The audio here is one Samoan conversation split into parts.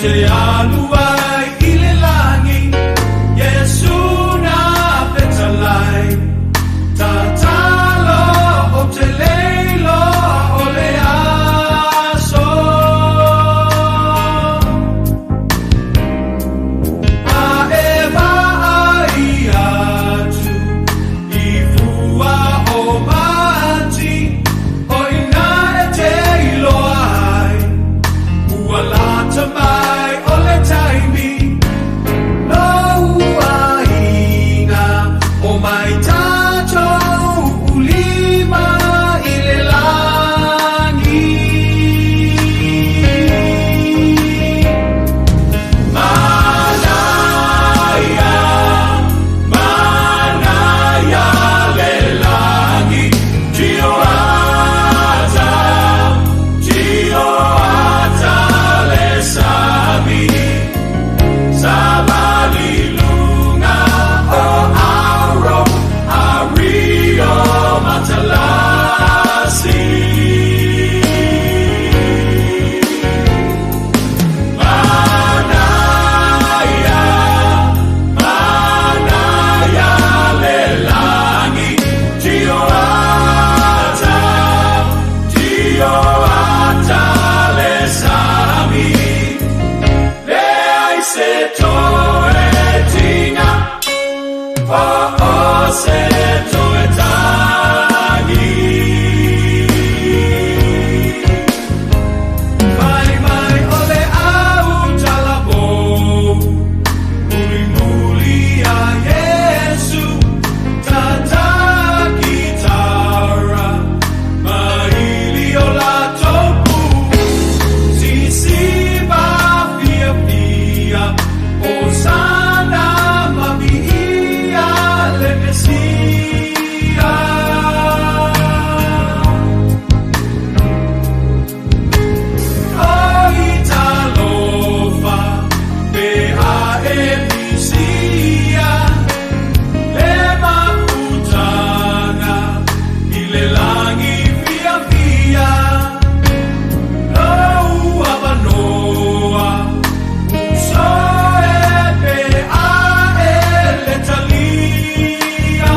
te alu ai i le lagi, Iesu na fetalai, tatalo ou te le iloa o le aso. A e vaai atu i fua o mati, o i ina e te iloa ai, ua lata mai o le taimi, lou aiga, omai tatou ulima i le lagi. Manaia, manaia le lagi, tioata, tioata le sami, savali i luga o auro ari o matalasi. Manaia, manaia le lagi, tioata, tioata le sami, leai se toe tiga, po o se toe tagi. Fai mai o le au talavou, mulimuli a Iesu, tata kitara, maili o latou pu, sisiva fiafia, Hosana ma viia le Mesia. Oi talofa, pe a e misia, le mafutaga i le lagi fiafia, lou avanoa, uso e pe a e le talia.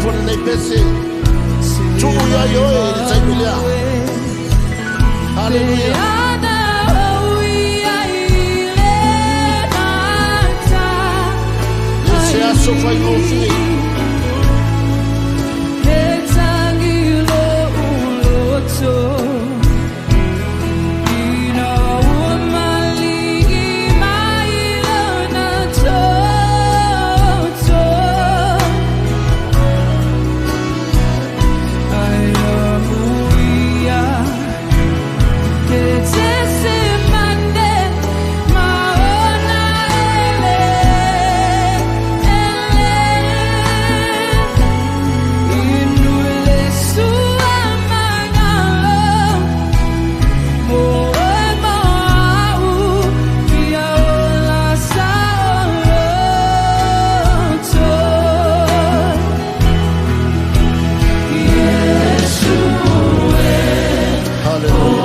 foi lenei pese. Tuu ia i oe i le taimi lea. Haleluia. E se aso faigofie. Haleluia.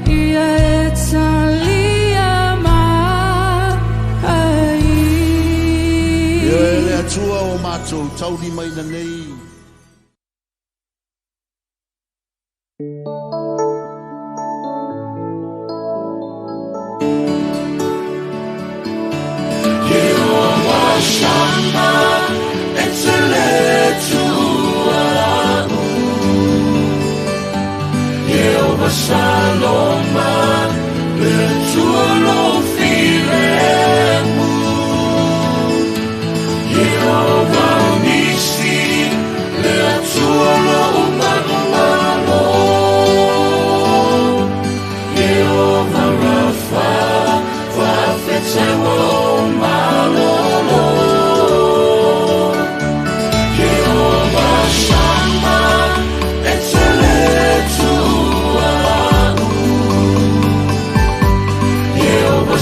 Ia e le Atua o matou taulimaina nei. Jehovah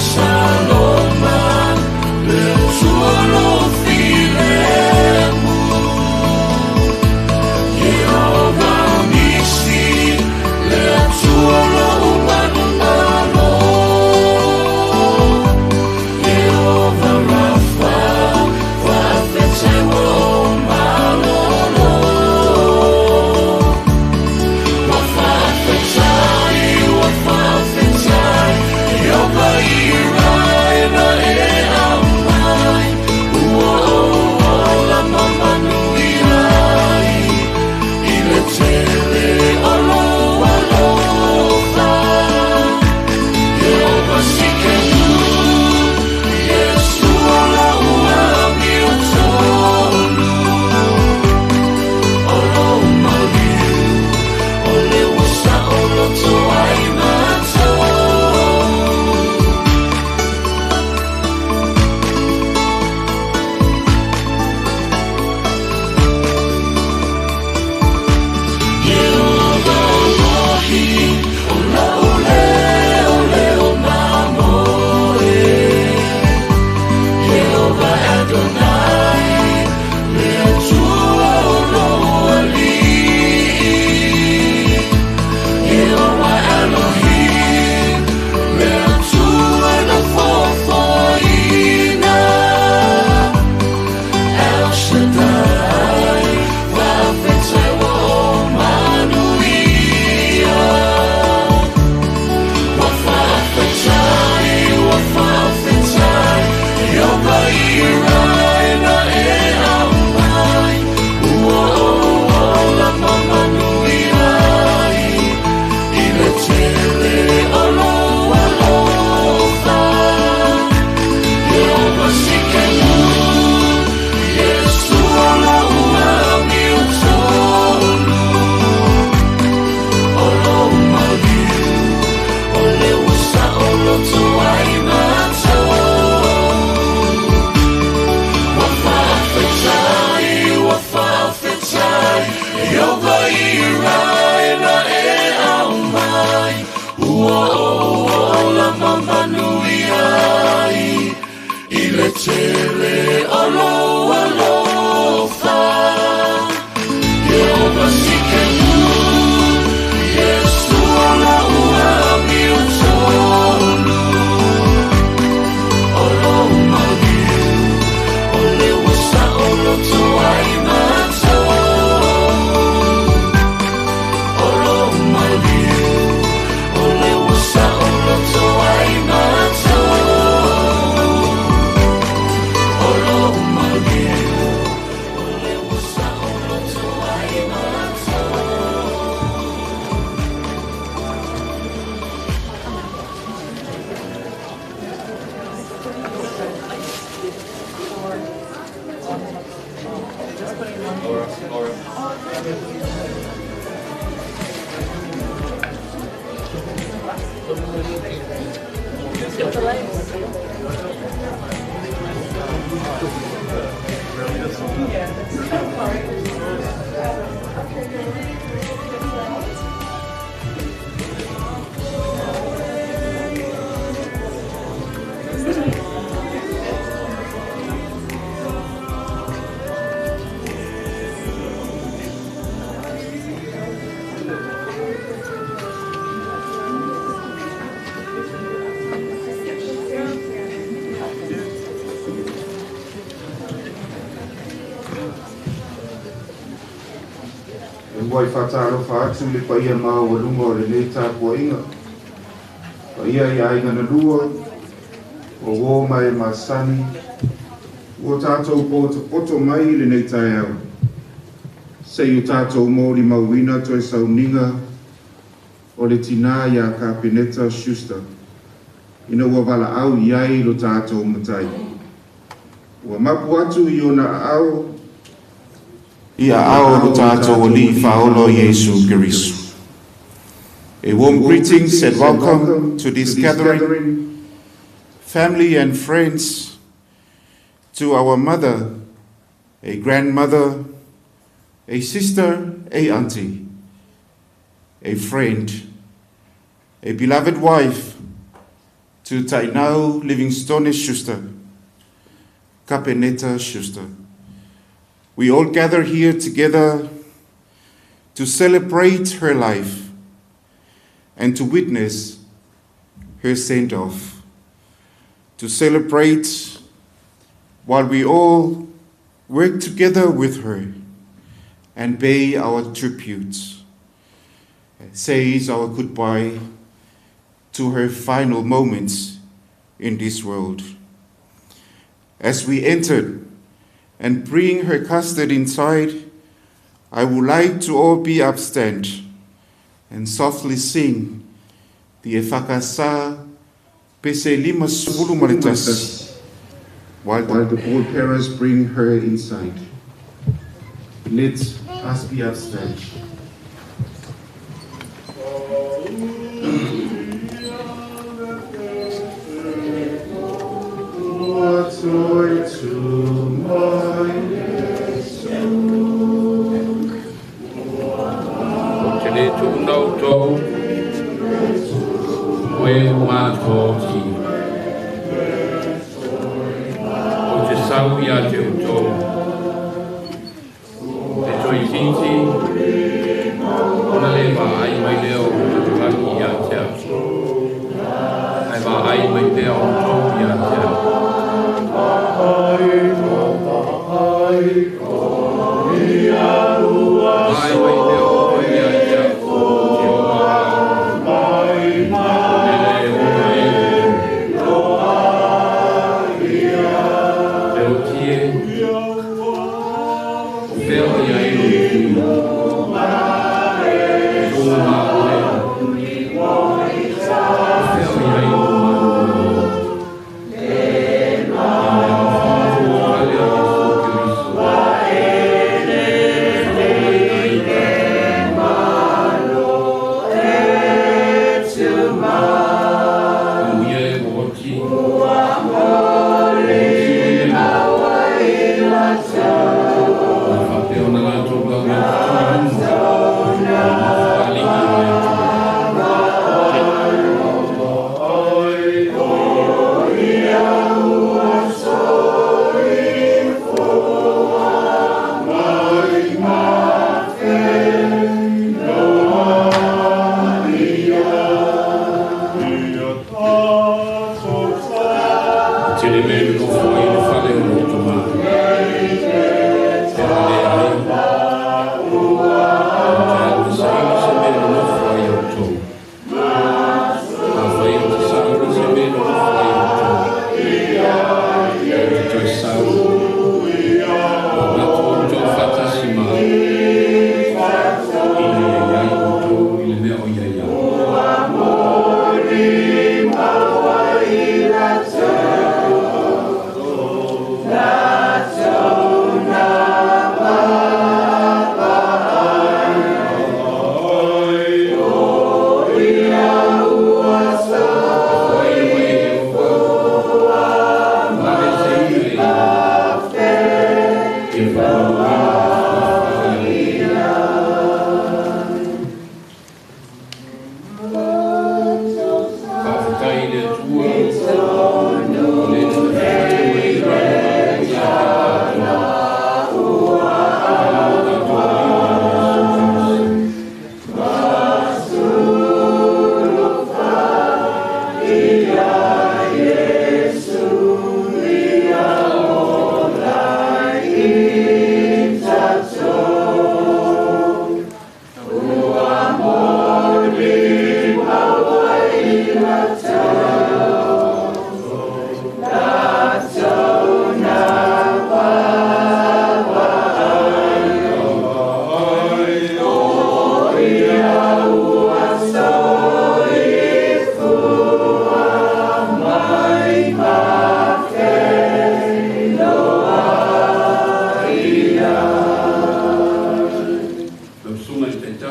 Tele o lou alofa. Ieova Sikenu, Iesua la'u amiotonu. O lou maliu, o le ua saoloto ai matou. O lou maliu, o le ua saoloto ai matou. O lou maliu, o le ua saoloto ai matou. E muai faatalofa atu le paia maualuga o lenei tapuaiga, paia i aiga na lua, o uō ma e masani, ua tatou potopoto mai i lenei taeao, se i o tatou molimauina toe sauniga o le tinā iā Kapeneta Schuster, ina ua valaau i ai lo tatou Matai. Ua mapu atu i ona aao, i aao o lo tatou Alii Faaola Iesu Keriso. A warm greetings and welcome to this gathering, family and friends, to our mother, a grandmother, a sister, a auntie, a friend, a beloved wife, to Tainau Livingstone Schuster, Kapeneta Schuster. We all gather here together to celebrate her life and to witness her send off, to celebrate while we all work together with her and pay our tributes, says our goodbye to her final moments in this world. As we entered and bring her casket inside, I would like to all be upstand and softly sing the EFKS Pese 51 while the pallbearers bring her inside. Let us be upstand. Ou te lē tuuna outou, o e ua matoti. Ou te sau iā te outou. E toeitiiti, ona le vaai mai lea o le lalolagi ia te au. Ae vaai mai pea outou ia te au. Vaai mai pea outou ia te au. Te o maa. O le le o e. Te o tie.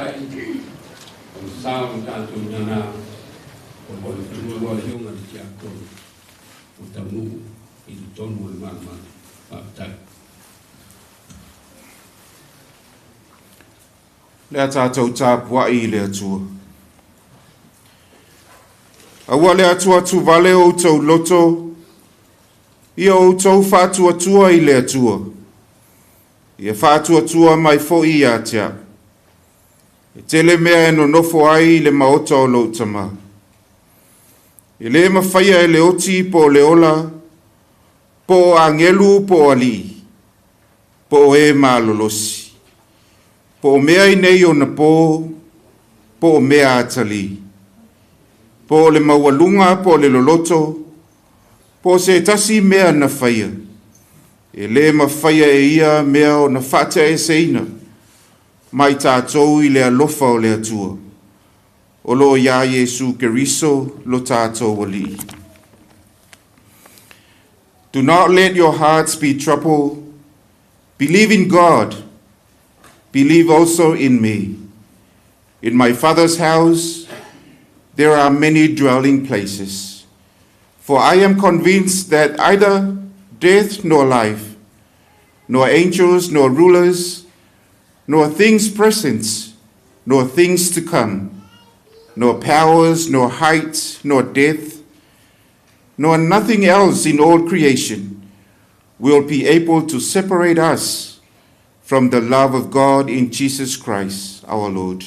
Taitai, o le sa o le tatou nana, o le fanua afioga i le Tiakono, o taunuu i totonu o le malumalu. Faafetai. Le a tatou tapuai i le Atua. Aua le atuatuvale o outou loto, ia outou faatuatua i le Atua. Ia faatuatua mai foi ia te au. E tele mea e nonofo ai i le maota o lou tamā. E le mafaia e le oti po o le ola, po o agelu po o alii, po o e malolosi, po o mea i nei ona po, po o mea atalii, po o le maualuga po o le loloto, po o se tasi mea na faia, e le mafaia e ia mea ona faateaeseina mai tatou i le alofa o le Atua. O loo iā Iesu Keriso lo tatou Alii. Do not let your hearts be troubled. Believe in God. Believe also in me. In my Father's house there are many dwelling places. For I am convinced that either death nor life, nor angels nor rulers, nor things present, nor things to come, nor powers, nor height, nor depth, nor nothing else in all creation will be able to separate us from the love of God in Jesus Christ our Lord.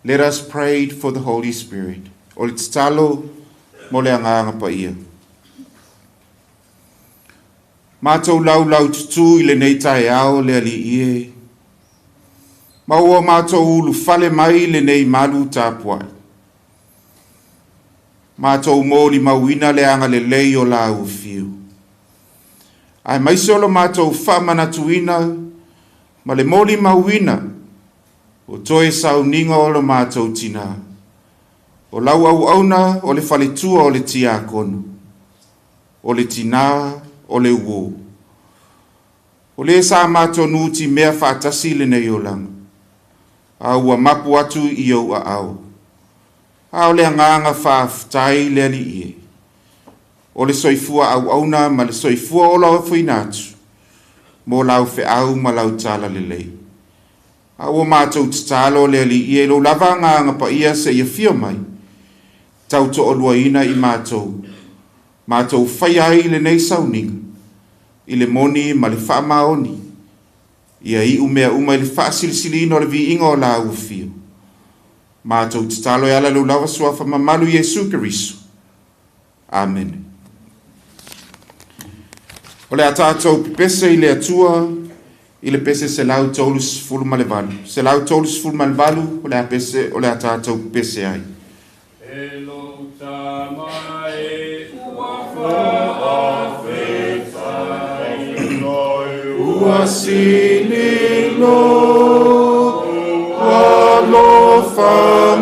Let us pray for the Holy Spirit. O le tatalo mo le Agaga Paia. Matou laulau tutū i lenei taeao le Alii e. Ma ua matou ulufale mai i lenei malu tapuai. Matou molimauina le agalelei o lau afio. Aemaise o lo matou faamanatuina ma le molimauina o toe sauniga o lo matou tinā. O lau auauna o le faletua o le tiakono, o le tinā o le uō. O le sa matou nutimea faatasi i lenei olaga, a ua mapu atu i ou aao. A o le agaga faafetai le Alii e, o le soifua auauna ma le soifua ola ofoina atu mo lau feau ma lau talalelei. A ua matou tatalo le Alii e i lou lava Agaga Paia seia afio mai, tautoaluaina i matou, matou faia ai lenei sauniga, i le moni ma le faamaoni, ia iu mea uma i le faasilisiliina o le viiga o lau afio. Matou tatalo e ala i lou lava suafa mamalu Iesu Keriso. Amene. O le a tatou pepese i le Atua i le pese 138. 138 o le a pese o le a tatou pepese ai. E lou tama e ua faafetai Ua sili lou alofa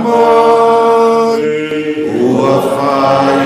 mai, ua fai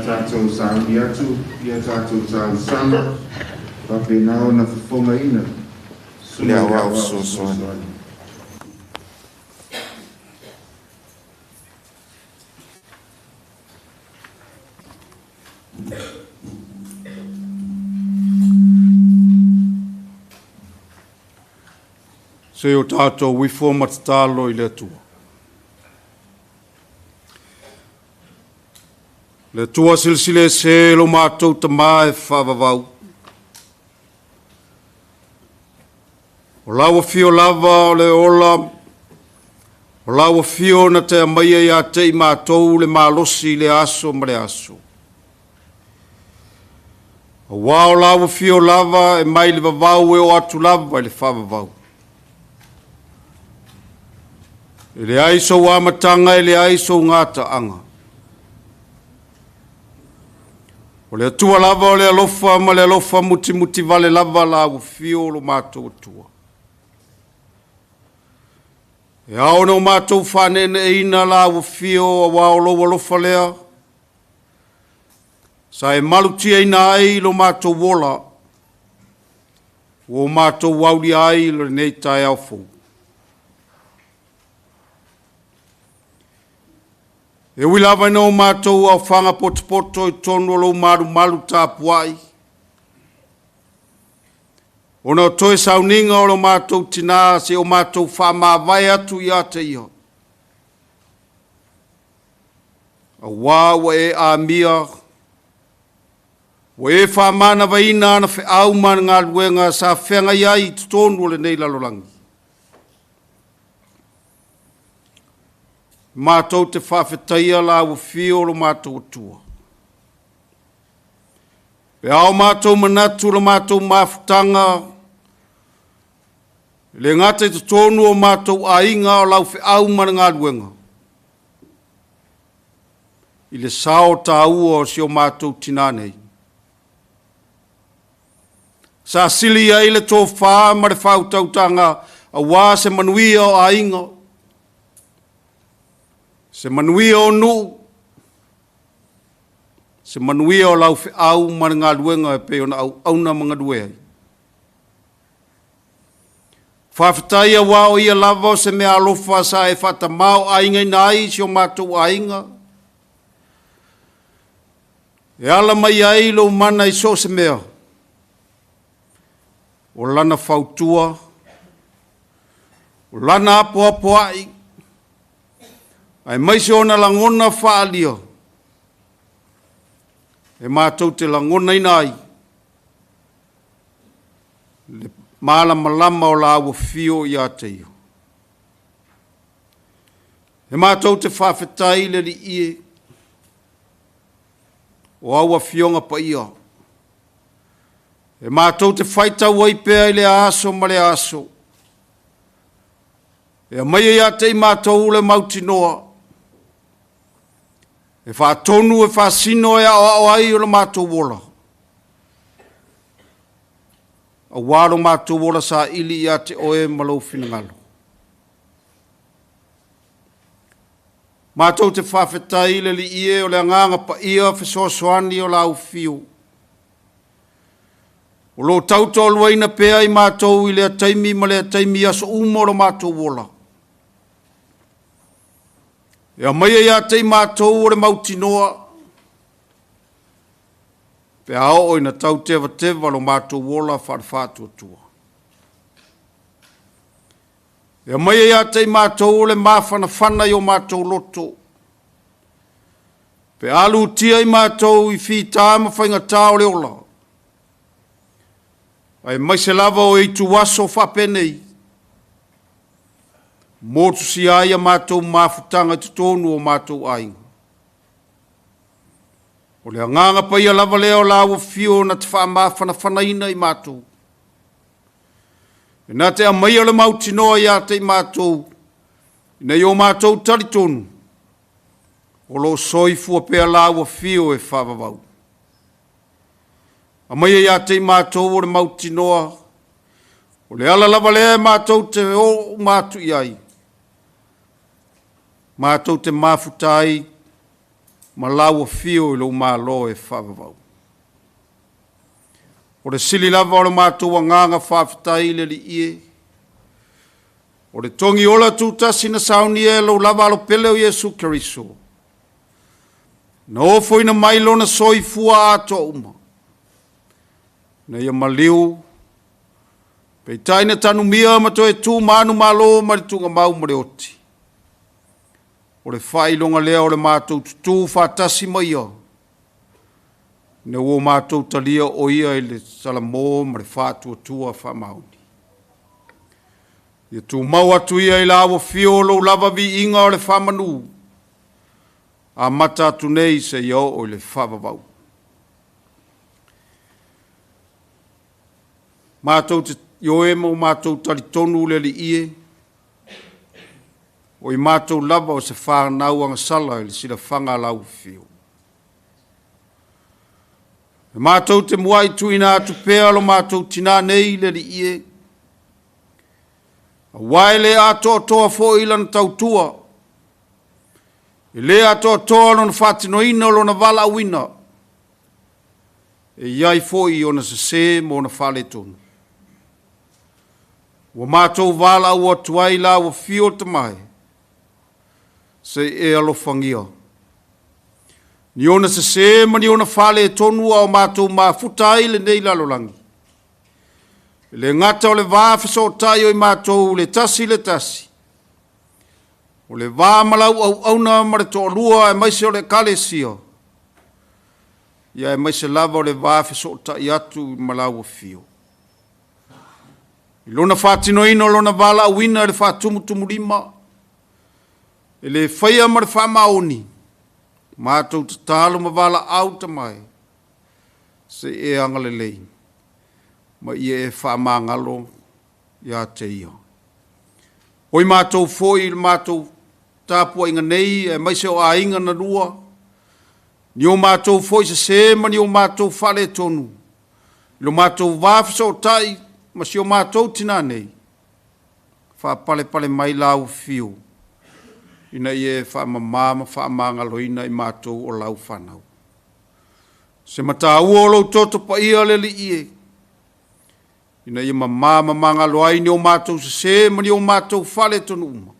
tatou sauni atu i a tatou talosaga, faapena ona fofogaina le Aoao Fesoasoani. Se o tatou ifo ma tatalo i le Atua. Le Atua silasila ese lo matou tamā e faavavau. O lau afio lava o le ola, o lau afio na te aumaia ia te i matou le malosi i le aso ma le aso. Auā o lau afio lava e mai le vavau e oo atu lava i le faavavau. E leai sou amataga, e leai sou gataaga. O le Atua lava o le alofa ma le alofa mutimutivale lava lau afio o lo matou Atua. E ao ona o matou faaneeneeina lau afio auā o lou alofa lea, sa e malutiaina ai lo matou ola, ua o matou aulia ai lenei taeao fou. E ui lava ina o matou aofaga potopoto i totonu o lou malumalu tapuai, ona o toe sauniga o lo matou tinā se o matou faamavae atu ia te ia, auā ua e amia, ua e faamanavaina ana feau ma ana galuega sa feagai ai i totonu o lenei lalolagi. Matou te faafetaia lau afio o lo matou Atua. Pe a o matou manatu i lo matou mafutaga, e le gata i totonu o matou aiga, a o lau feau ma le galuega, i le sao taua o si o matou tinā nei, sa sili ai le tofa ma le faautautaga aua se manuia o aiga, se manuia o nuu, se manuia o lau feau ma le galuega e pei ona auauna ma galue ai. Faafetai auā o ia lava o se meaalofa sa e faatamāo'aigaina ai si o matou aiga, e ala mai ai lou mana i so o se mea, o lana fautua, o lana apoapoai, aemaise ona lagona faaalia, e matou te lagonaina ai le malamalama o lau afio ia te ia. E matou te faafetai le Alii e, o au Afioga Paia, e matou te faitau ai pea i lea aso ma lea aso, e aumaia ia te i matou le mautinoa, e faatonu e faasino e aoao ai o le matou ola, auā lo matou ola saili ia te oe ma lou finagalo. Matou te faafetai le Alii e, o le Agaga Paia fesoasoani o lau afio, o lo o tautoaluaina pea i matou i lea taimi ma lea taimi i aso uma o lo matou ola. E aumaia ia te i matou o le mautinoa, pe a oo ina tautevateva lo matou ola faale-faatuatua. E aumaia ia te i matou o le mafanafana i o matou loto, pe a lutia i matou i fita ma faigata o le ola, aemaise lava o ituaso faapenei, motusia ai a matou mafutaga i totonu o matou aiga. O le Agaga Paia lava lea o lau afio na te faamafanafanaina i matou, e na te aumaia le mautinoa ia te i matou, ina ia o matou talitonu, o lo o soifua pea lau afio e faavavau. Aumaia ia te i matou o le mautinoa, o le ala lava lea e matou te o uma atu i ai, matou te mafuta ai. ma lau afio i lou malo e faavavau. O le sili lava o le matou agaga faafetai i le Alii e, o le togiola tutasi na saunia e lou lava Alo pele o Iesu Keriso, na ofoina mai lona soifua atoa uma, na ia maliu, peitai na tanumia ma toe tu manumalo mai le tuugamau ma le oti. O le faailoga lea o le matou tutū faatasi ma ia, ina ua matou talia o ia i le salamo ma le faatuatua faamaoni. Ia tumau atu ia i lau afio o lou lava viiga o le faamanu, amata atu nei seia oo i le faavavau. Matou te ioe ma o matou talitonu le Alii e, o i matou lava o se fanau agasala i le silafaga a lau afio. E matou te muai tuuina atu pea lo matou tinā nei i le Alii e, aua e le atoatoa foi lana tautua, e le atoatoa lona faatinoina o lona valaauina, e i ai foi ona sesē ma ona faaletonu. Ua matou valaau atu ai i lau afio Tama e, se i e alofagia ni ona sesē ma ni ona faaletonu a o matou mafuta ai i lenei lalolagi. E le gata o le va fesootai o i matou le tasi i le tasi, o le va ma lau auauna ma le toalua aemaise o le Ekalesia, ia aemaise lava o le va fesootai atu ma lau afio. I lona faatinoina o lona valaauina i le faatumutumulima, e le faia ma le faamaoni, matou tatalo ma valaau Tama e, se i e agalelei ma ia e faamagalo ia te ia. O i matou foi i le matou tapuaiga nei, aemaise o aiga na lua, ni o matou foi sesē ma ni o matou faaletonu, i lo matou va fesootai ma si o matou tinā nei, faapalepale mai lau afio, ina ia e faamamā ma faamagaloina i matou o lau fanau. Se mataua o lou toto paia le Alii e, ina ia mamā ma magalo ai ni o matou sesē ma ni o matou faaletonu uma.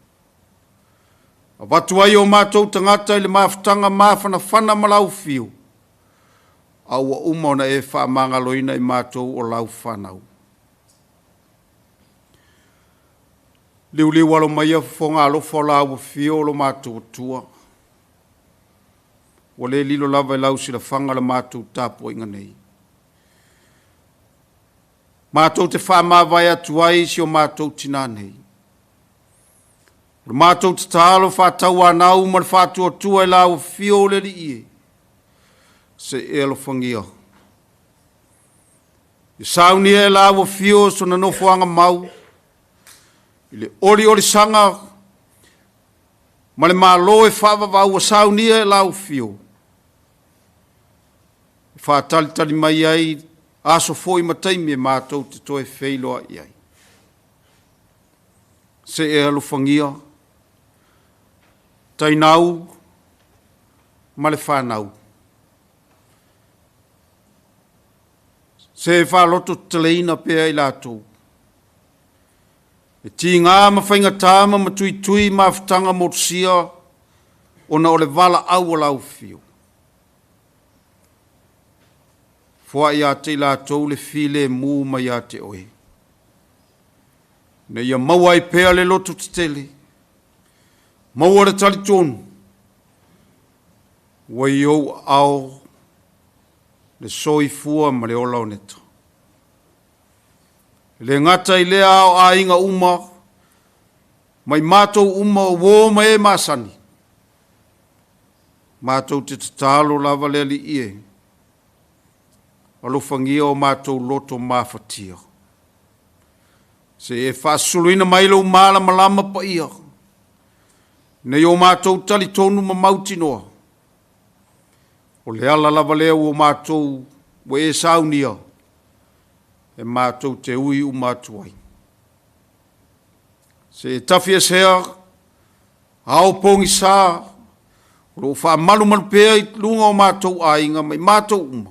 Avatu ai o matou tagata i le mafutaga mafanafana ma lau afio, a ua uma ona e faamagaloina i matou o lau fanau. Liuliu alo maia fofoga alofa o lau afio o lo matou Atua, ua le lilo lava i lau silafaga la matou tapuaiga nei. Matou te faamavae atu ai i si o matou tinā nei. O le matou tatalo faatauanau ma le faatuatua i lau afio le Alii e, se i e alofagia. Ia saunia e lau afio sona nofoaga mau i le oliolisaga ma le malo e faavavau ua saunia e lau afio, e faatalitali mai ai aso foi ma taimi e matou te toe feiloai ai. Se e alofagia tainau ma le fanau. Se e faalototeteleina pea i latou. E tiga ma faigata ma matuitui mafutaga motusia ona o le valaau a lau afio. Foai ia te i latou le filemu mai ia te oe, ina ia maua ai pea le loto tetele, maua le talitonu, ua i ou aao le soifua ma le ola o Neta. E le gata i lea a o aiga uma, ma i matou uma o uō ma e masani, matou te tatalo lava le Alii e, alofagia o matou loto mafatia. Se e faasusuluina mai lou malamalama paia, ina ia o matou talitonu ma mautinoa, o le ala lava lea ua matou ua e saunia, e matou te ui uma atu ai. Se e tafiesea ao pogisa. O loo faamalumalu pea i luga o matou aiga ma i matou uma,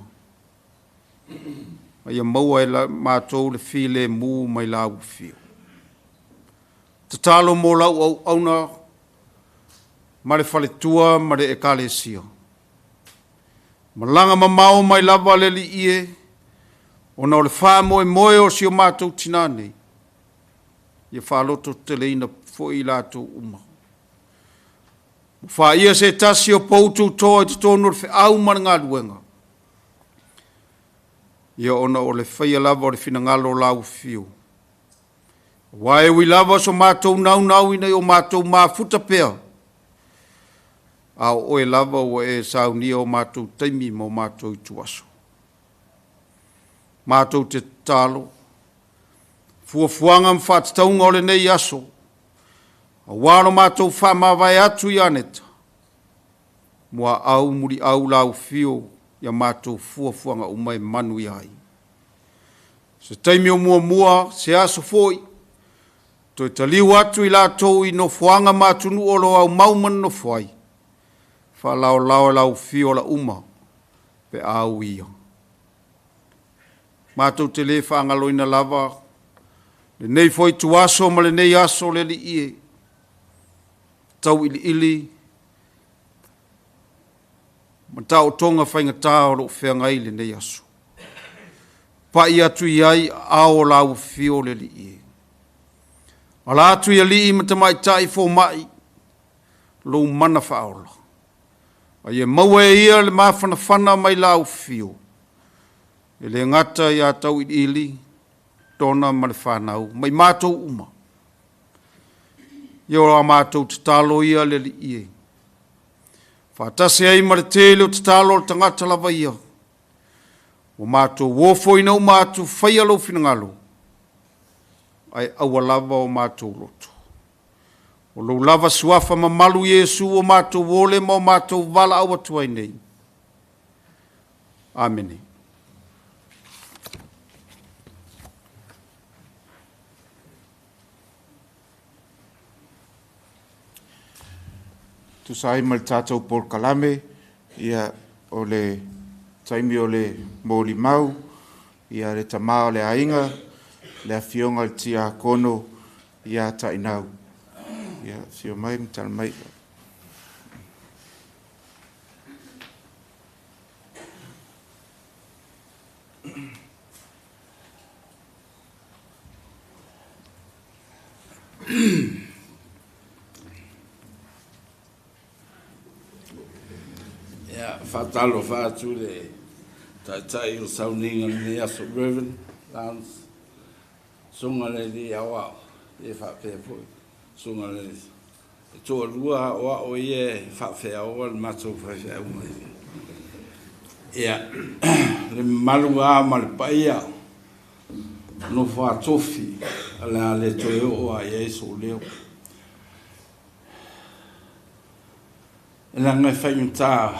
ma ia maua e matou le filemu mai lau afio. Tatalo mo lau auauna ma le faletua ma le ekalesia. Malaga mamao mai lava le Alii e, ona o le faamoemoe o si o matou tinā nei, ia faalototeleina foi i latou uma. Ua faia se tasi o pou tutoa i totonu o le feau ma le galuega, ia ona o le faia lava o le finagalo o lau afio. Aua e ui lava so matou naunau ina ia o matou mafuta pea, a o oe lava ua e saunia o matou taimi ma o matou ituaso. Matou te tatalo, fuafuaga ma faatatauga o lenei aso, aua lo matou faamavae atu i Aneta, muaau muliau lau afio ia matou fuafuaga uma e manuia ai. Se taimi o muamua, se aso foi, toe taliu atu i latou i nofoaga ma atunuu o lo o aumau ma nonofo ai, faalaolao e lau afio ala uma pe a uia. Matou te le faagaloina lava lenei foi ituaso ma lenei aso le Alii e, tauiliili ma taotoga faigata o lo o feagai lenei aso. Pai atu i ai aao o lau afio le Alii e. Ala atu i alii ma tamaitai fomai lou mana faaola. A ia maua e ia le mafanafana mai lau afio, e le gata ia tauiliili, Dona ma le fanau, ma i matou uma. Ia o a matou tatalo ia le Alii e. Faatasi ai ma le tele o tatalo a le tagata lava ia, ua matou ofoina uma atu, faia lou finagalo, ae aua lava o matou loto. O lou lava suafa mamalu Iesu ua matou ole ma o matou valaau atu ai nei. Amene. Tusa ai ma le tatou polokalame, ia, o le taimi o le molimau, ia, le tama o le aiga, le afioga i le Tiakono ia Tainau. Ia, afio mai ma tala mai. Ia, faatalofa atu le taitai o sauniga lenei aso, Reverend Lance, susuga le alii aoao, ia faapea foi susuga le e toalua aoao ia e faafeaoa le matou faifeau mai. Ia, le mamalu lava ma le paia nofo a tofi, o le a le toe oo lava i ai sou leo. E leaga e faigata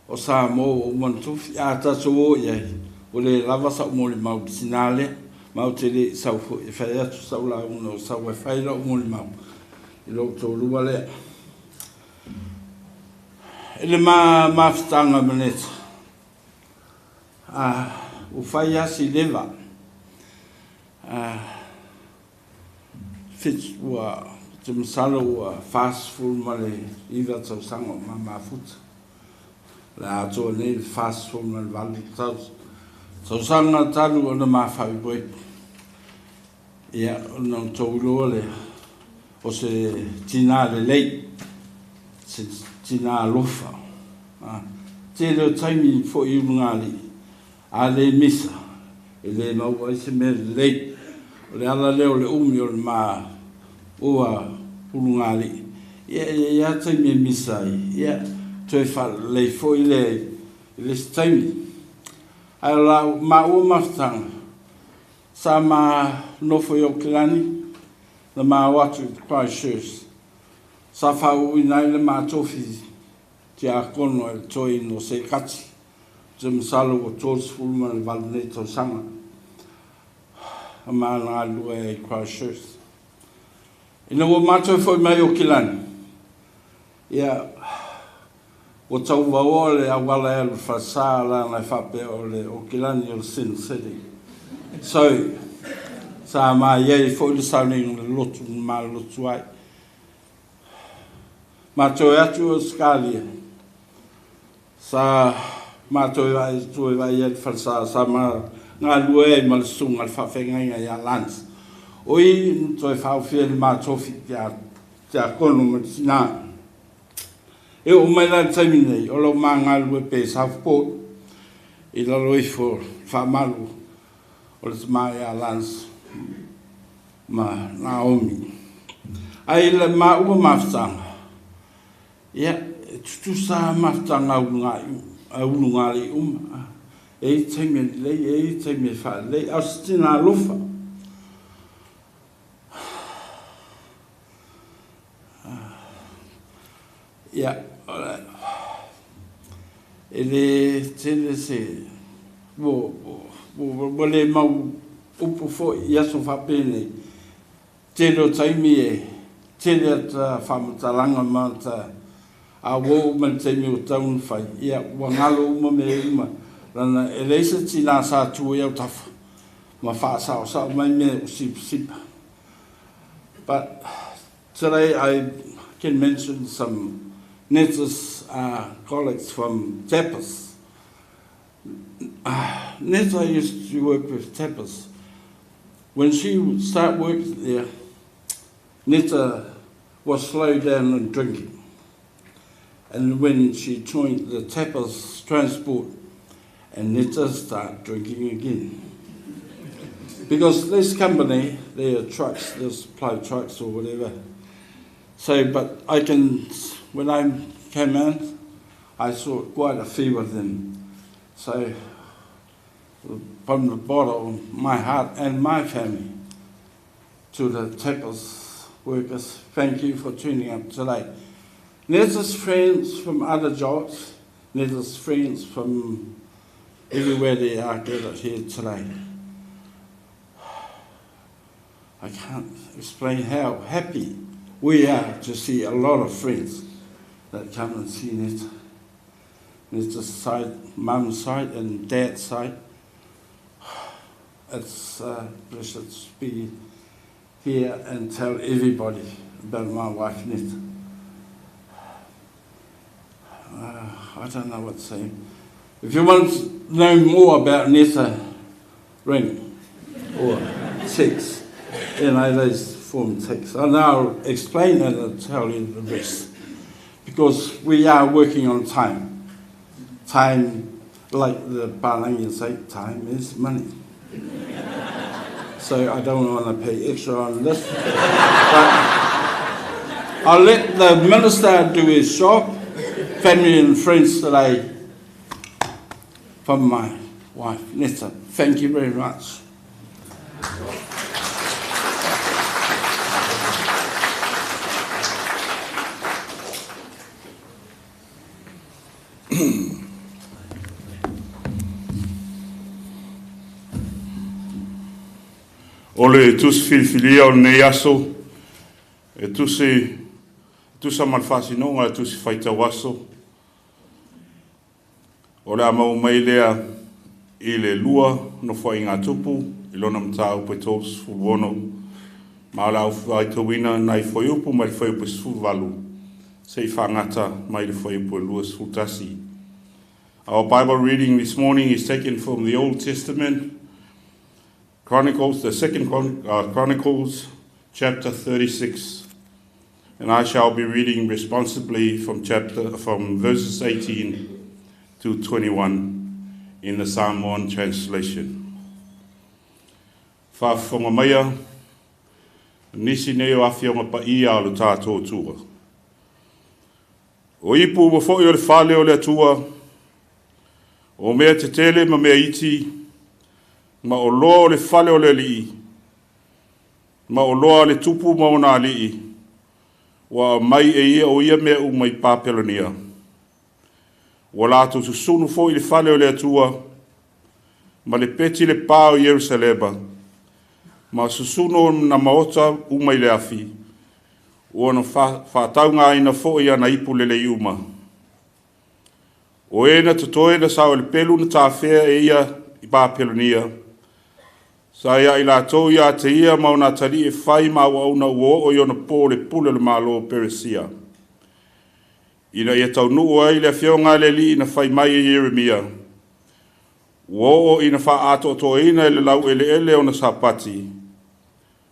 o Samoa ua uma ona tofi. A tatou o i ai, ua le lava sau molimau i le tina lea, ma ou te le i sau foi e fai atu sau lauga o sau e fai lau molimau i lou toalua lea. I le mafutaga ma Neta, ua fai lava si leva, ua ou te masalo ua 49 tausaga o ma mafuta. O le a atoa nei le 48 tausaga talu ona mafaaipoipo. Ia, ona outou iloa lea, o se tinā lelei, se tinā alofa. Tele o taimi foi i Ulugalii, a le misa, e le maua ai se mea lelei. O le ala lea o le umi o le ma ua Ulugalii. Ia, e i ai lava taimi e misa ai, ia, toe faalelei foi lea i le isi taimi. Ae o la maua mafutaga, sa ma nofo i Aukilani, na ma o atu i Christchurch. Sa faauuina ai le ma tofi tiakono e le toeaina o Sekati. Ou te masalo ua 38 nei tausaga na ma galulue ai i Christchurch. Ina ua matou foi mai Aukilani, ia, Ua tauvaoa le auala e alu i le falesa leaga e faapea o le okelani o le Sin City. So, sa ma i ai foi le sauniga o le lotu na malolotu ai. Matou e atu i Ausetalia, sa matou e vaai atu e vaai ai le falesa sa ma galulue ai ma le susuga i le faafeagaiga ia Lance. O i na toe faaofi ai le ma tofi tiakono ma le tina. E oo mai la i le taimi nei, o lo o ma galulue pea i Southport i lalo ifo o le faamalu o le tama ia Lance ma Naomi. Ae i le maua mafutaga, ia, e tutusa lava mafutaga a ulugalii uma. E i ai taimi e lelei, e i ai taimi e faalelei, a o se tina alofa. Ia, e le tele se ua le mau upu foi i aso faapenei. Tele o taimi e tele ata faamatalaga ma ata, a ua oo mai le taimi ua tatau ona fai, ia, ua galo uma mea uma, leaga e leai se tina sa tu ai autafa ma faasaosao mai mea o sipasipa. But today I can mention some Neta's colleagues from Tapas. Neta used to work with Tapas. When she would start work there, Neta was slow down in drinking. And when she joined the Tapas transport, and Neta start drinking again. Because this company, their trucks, they supply trucks or whatever. So, but I can, when I came in, I saw quite a few of them. So, from the bottom of my heart and my family, to the Tapas workers, thank you for turning up today. Neta's friends from other jobs, Neta's friends from everywhere they are gathered here today. I can't explain how happy we are to see a lot of friends that come and see Neta. Neta's side, mum's side and dad's side. It's a pleasure to be here and tell everybody about my wife, Neta. I don't know what to say. If you want to know more about Neta, ring or text. You know, those form text. And I'll explain it and tell you the rest. Because we are working on time. Time, like the Palangi say, time is money. So I don't want to pay extra on this. But I'll let the minister do his job. Family and friends today from my wife, Neta. Thank you very much. O le tusi filifilia o lenei aso, e tusi, e tusa ma le faasinoga o le tusi faitau aso, o le a maua mai lea i le lua nofoaiga a Tupu i lona mataupu e 36, ma o le a faitauina nai fuaiupu mai le fuaiupu e 18 seia faagata mai le fuaiupu e 21. Our Bible reading this morning is taken from the Old Testament, Chronicles, the second Chronicles, chapter 36. And I shall be reading responsibly from verses 18 to 21 in the Samoan translation. Faafofoga maia, nisi nei o afioga paia o le tatou Atua. O ipu uma foi o le fale o le Atua, o mea tetele ma mea iti, ma oloa o le fale o le alii, ma oloa a le tupu ma ona alii, ua aumai e ia o ia mea uma i Papelonia. Ua latou susunu foi i le fale o le Atua, ma le peti le pā o Ierusalema, ma susunu ona maota uma i le afi, ua ona faataugaina foi ana ipu lelei uma. O e na totoe na sao i le pelu na tafea e ia i Papelonia, sa ia i latou ia te ia ma ona atalii e fai ma auauna ua oo i ona po le pule o le Malo o Peresia, ina ia taunuu ai le afioga a le Alii na fai mai e Ieremia, ua oo ina faaatoatoaina e le laueleele ona Sapati,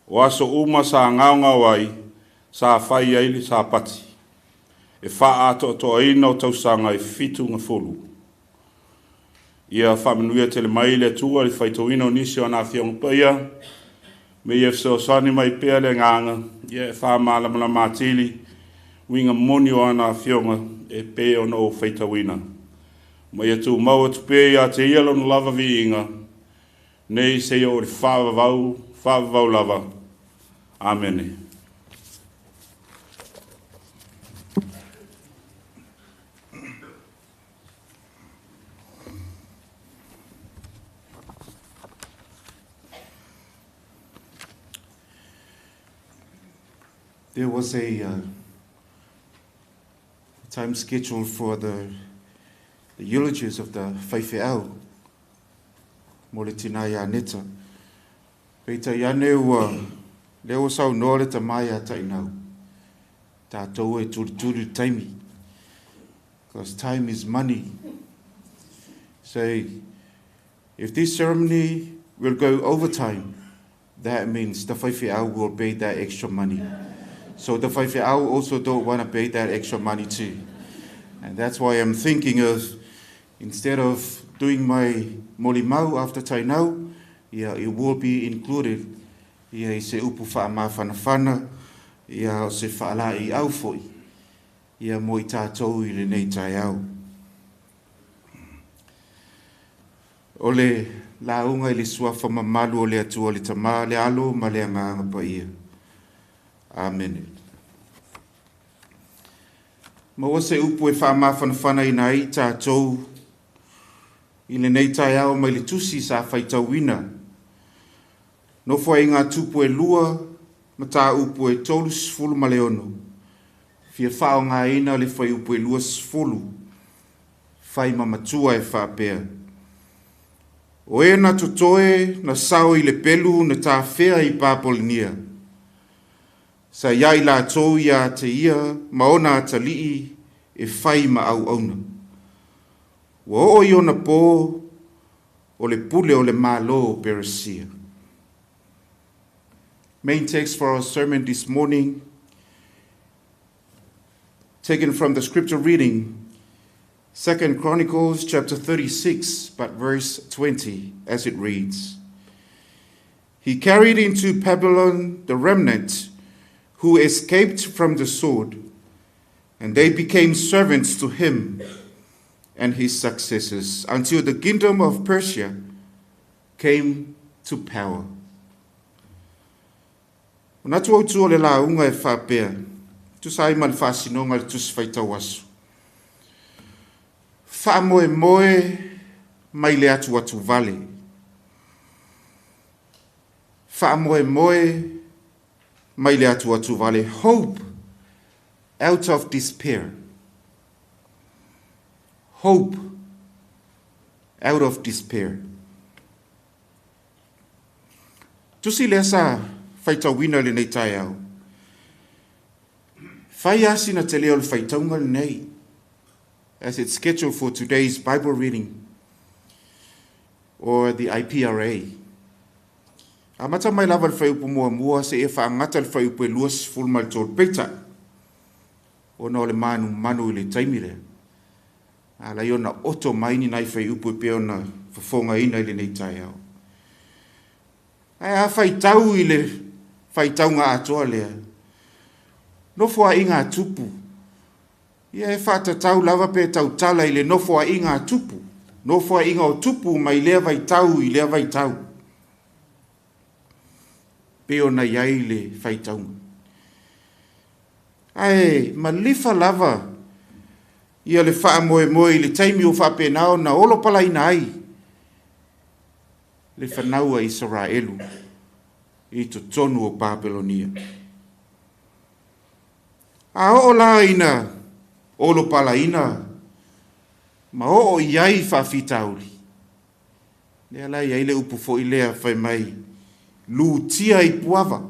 o aso uma sa gaogao ai, sa fai ai le Sapati, e faaatoatoaina o tausaga e 70. Ia faamanuia tele mai le Atua i le faitauina o nisi o ana Afioga Paia, me ia fesoasoani mai pea le Agaga, ia e faamalamalama atili uiga moni o ana Afioga e pei ona ou faitauina. Ma ia tumau atu pea ia te ia lona lava viiga, nei seia oo i le faavavau, faavavau lava. Amene. There was a time scheduled for the, the eulogies of the faifeau mo le tina ia Neta. Peitai ane ua lea ua saunoa le tama ia Tainau. Tātou e tulituli le taimi. Because time is money. So if this ceremony will go overtime, that means the faifeau will pay that extra money. So the faifeau also don't want to pay that extra money too. And that's why I'm thinking of, instead of doing my molimau after Tainau, yeah, it will be included. Ia i se upu faamafanafana, ia o se faalaeiau foi, ia mo i tātou i lenei taeao. O le lauga i le suafa mamalu o le Atua le Tama, le Alo ma le Agaga Paia. Amene. Maua se upu e faamafanafanaina ai i tātou i lenei taeao mai le tusi sa faitauina. Nofo ai ngā tupu e lua, mataupu e 36. Fia faaaogaina le fuaiupu e 20, fai ma matua e faapea. O e na totoe na sao i le pelu na tafea i Papelonia. Sa ia i latou ia te ia ma ona atalii e fai ma auauna. Ua oo i ona po o le pule o le Malo o Peresia. Main text for our sermon this morning, taken from the scripture reading, 2 Chronicles chapter 36, but verse 20, as it reads. He carried into Babylon the remnant who escaped from the sword, and they became servants to him and his successors until the kingdom of Persia came to power. Manatu autu o le lauga e faapea, tusa ai ma le faasinoga i le Tusi Faitau Aso. Faamoemoe mai le atuatuvale. Faamoemoe mai le atuatuvale. Hope out of despair. Hope out of despair. Tusi lea sa faitauina i lenei taeao. Fai lava sina tele o le faitauga lenei, as it's scheduled for today's Bible reading or the IPRA. Amata mai lava i le fuaiupu muamua seia faagata i le fuaiupu e 23, peitai, ona o le manumanu i le taimi lea, a lai ona oto mai ni nai fuaiupu e pei ona fofogaina i lenei taeao. Ae a faitau i le faitauga atoa lea, nofoaiga a tupu, ia e faatatau lava pe tautala i le nofoaiga a tupu, nofoaiga o tupu mai lea vaitau i lea vaitau, pei ona i ai le faitauga. Ae malifa lava ia le faamoemoe i le taimi ua faapena ona olopalaina ai le fanau a Isaraelu i totonu o Papelonia. A oo la ina olopalaina ma oo i ai faafitauli. Lea la e i ai le upu foi lea fai mai, lutia i Puava,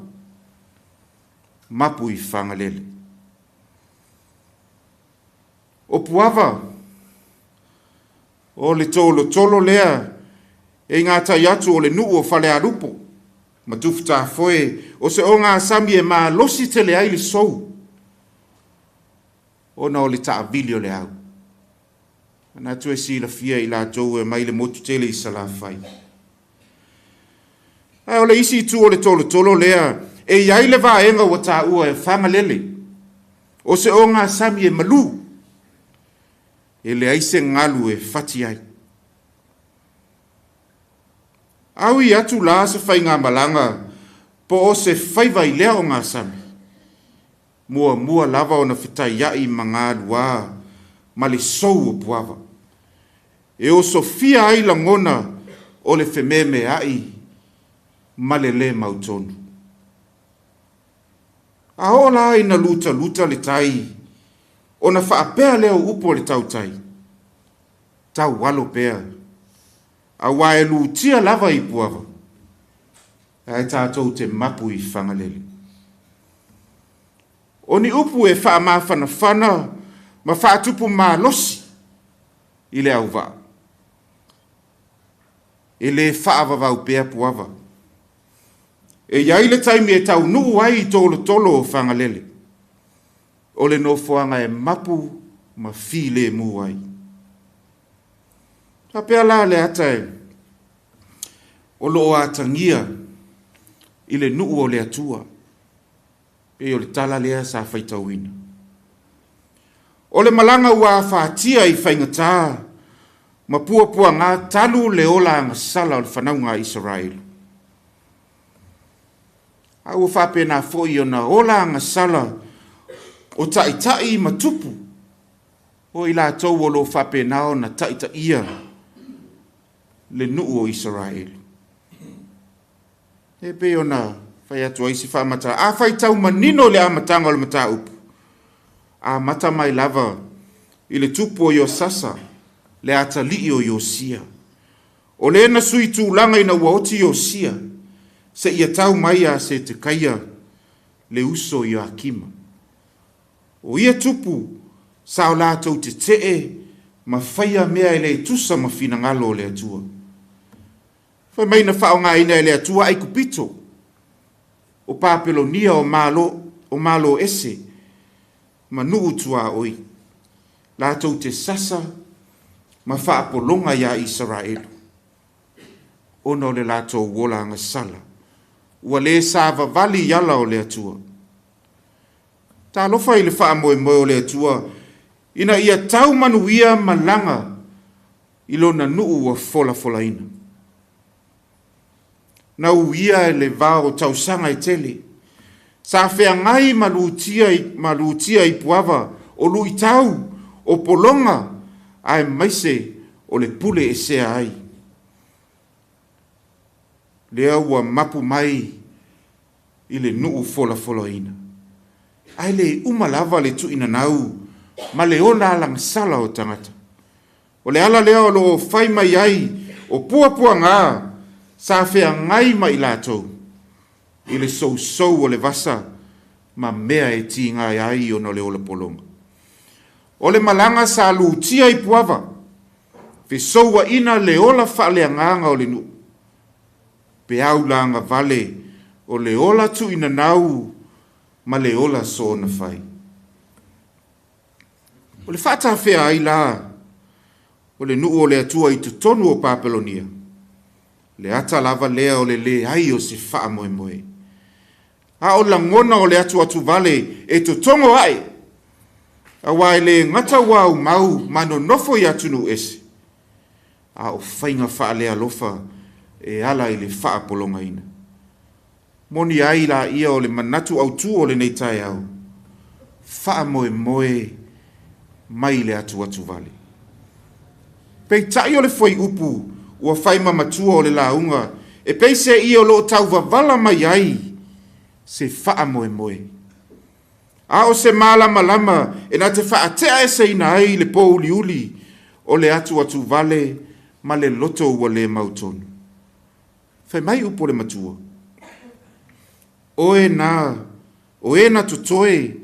mapu i Fagalele. O Puava, o le tolotolo lea e i gatai atu o le nuu o Falealupo ma Tufutafoe, o se ogasami e malosi tele ai le sou, ona o le taavili o le au. Manatu e silafia i latou e mai le motu tele i Salafai. Ae o le isi itu o le tolotolo lea, e i ai le vaega ua taua e Fagalele, o se ogasami e malu, e leai se galu e fati ai. Aui atu la se faigamalaga po o se faiva i lea ogasami, muamua lava ona fetaia'i ma galuā ma le sou o Puava, e osofia ai lagona o le fememea'i ma le lē mautonu. A oo la ina lutaluta le tai, ona faapea lea o upu a le tautai, Taualo pea, auā e lutia lava i Puava, ae tatou te mapu i Fagalele. O ni upu e faamafanafana ma faatupu malosi i le auvaa. E lē faavavau pea Puava. E i ai le taimi e taunuu ai i tolotolo o Fagalele, o le nofoaga e mapu ma filemu ai. Faapea la le ata e o lo o atagia i le nuu o le Atua, pei o le tala lea sa faitauina. O le malaga ua afatia i faigata ma puapuaga talu le ola agasala o le fanauga a Isaraelu. A ua faapena foi ona ola agasala o taitai ma tupu o i latou o lo o faapena ona taitaia le nuu o Isaraelu. E pei ona fai atu ai se faamatalaga, a faitau manino i le amataga o le mataupu, amata mai lava i le tupu o Iosasa, le atalii o Iosia. O le na sui tulaga ina ua oti Iosia, seia tau mai ia Setekaia, le uso o Ioakima. O ia tupu sa o latou tetee ma faia mea e le tusa ma finagalo o le Atua. Fai mai na faaaogaina e le Atua Aikupito, o Papelonia, o Malo, o Malo ese, ma nuu tuaoi, latou te sasa ma faapologa iā Isaraelu, ona o le latou ola agasala, ua lē savavali i ala o le Atua. Talofa i le faamoemoe o le Atua ina ia tau manuia malaga i lona nuu ua folafolaina. Na uia e le vao o tausaga e tele, sa feagai ma lutia i, ma lutia i Puava o luitau, o pologa, aemaise o le pule esea ai. Lea ua mapu mai i le nuu folafolaina. Ae le uma lava le tuuinanau ma le ola alagasala o tagata. O le ala lea o lo o fai mai ai o puapuaga sa feagai ma i latou i le sousou o le vasa ma mea e tiga ai ona o le ola pologa. O le malaga sa lutia i Puava, fesouaina le ola faaleagaga o le nuu, peau lagavale o le ola tuuinanau ma le ola soonafai. O le faatafea ai la o le nuu o le Atua i totonu o Papelonia, le ata lava lea o le leai o se faamoemoe. A o lagona o le atuatuvale e totogo ae, auā e le gata ua aumau ma nonofo i atunuu ese, a o faiga faalealofa e ala i le faapologaina. Moni ai laia o le manatu autū o lenei taeao, faamoemoe mai le atuatuvale. Peitai o le fuaiupu ua fai ma matua o le lauga e pei se i o lo o tauvavala mai ai se faamoemoe. A o se malamalama e na te faateaeseina ai le pōuliuli o le atuatuvale ma le loto ua lē mautonu. Fai mai upu o le matua, O e na, o e na totoe,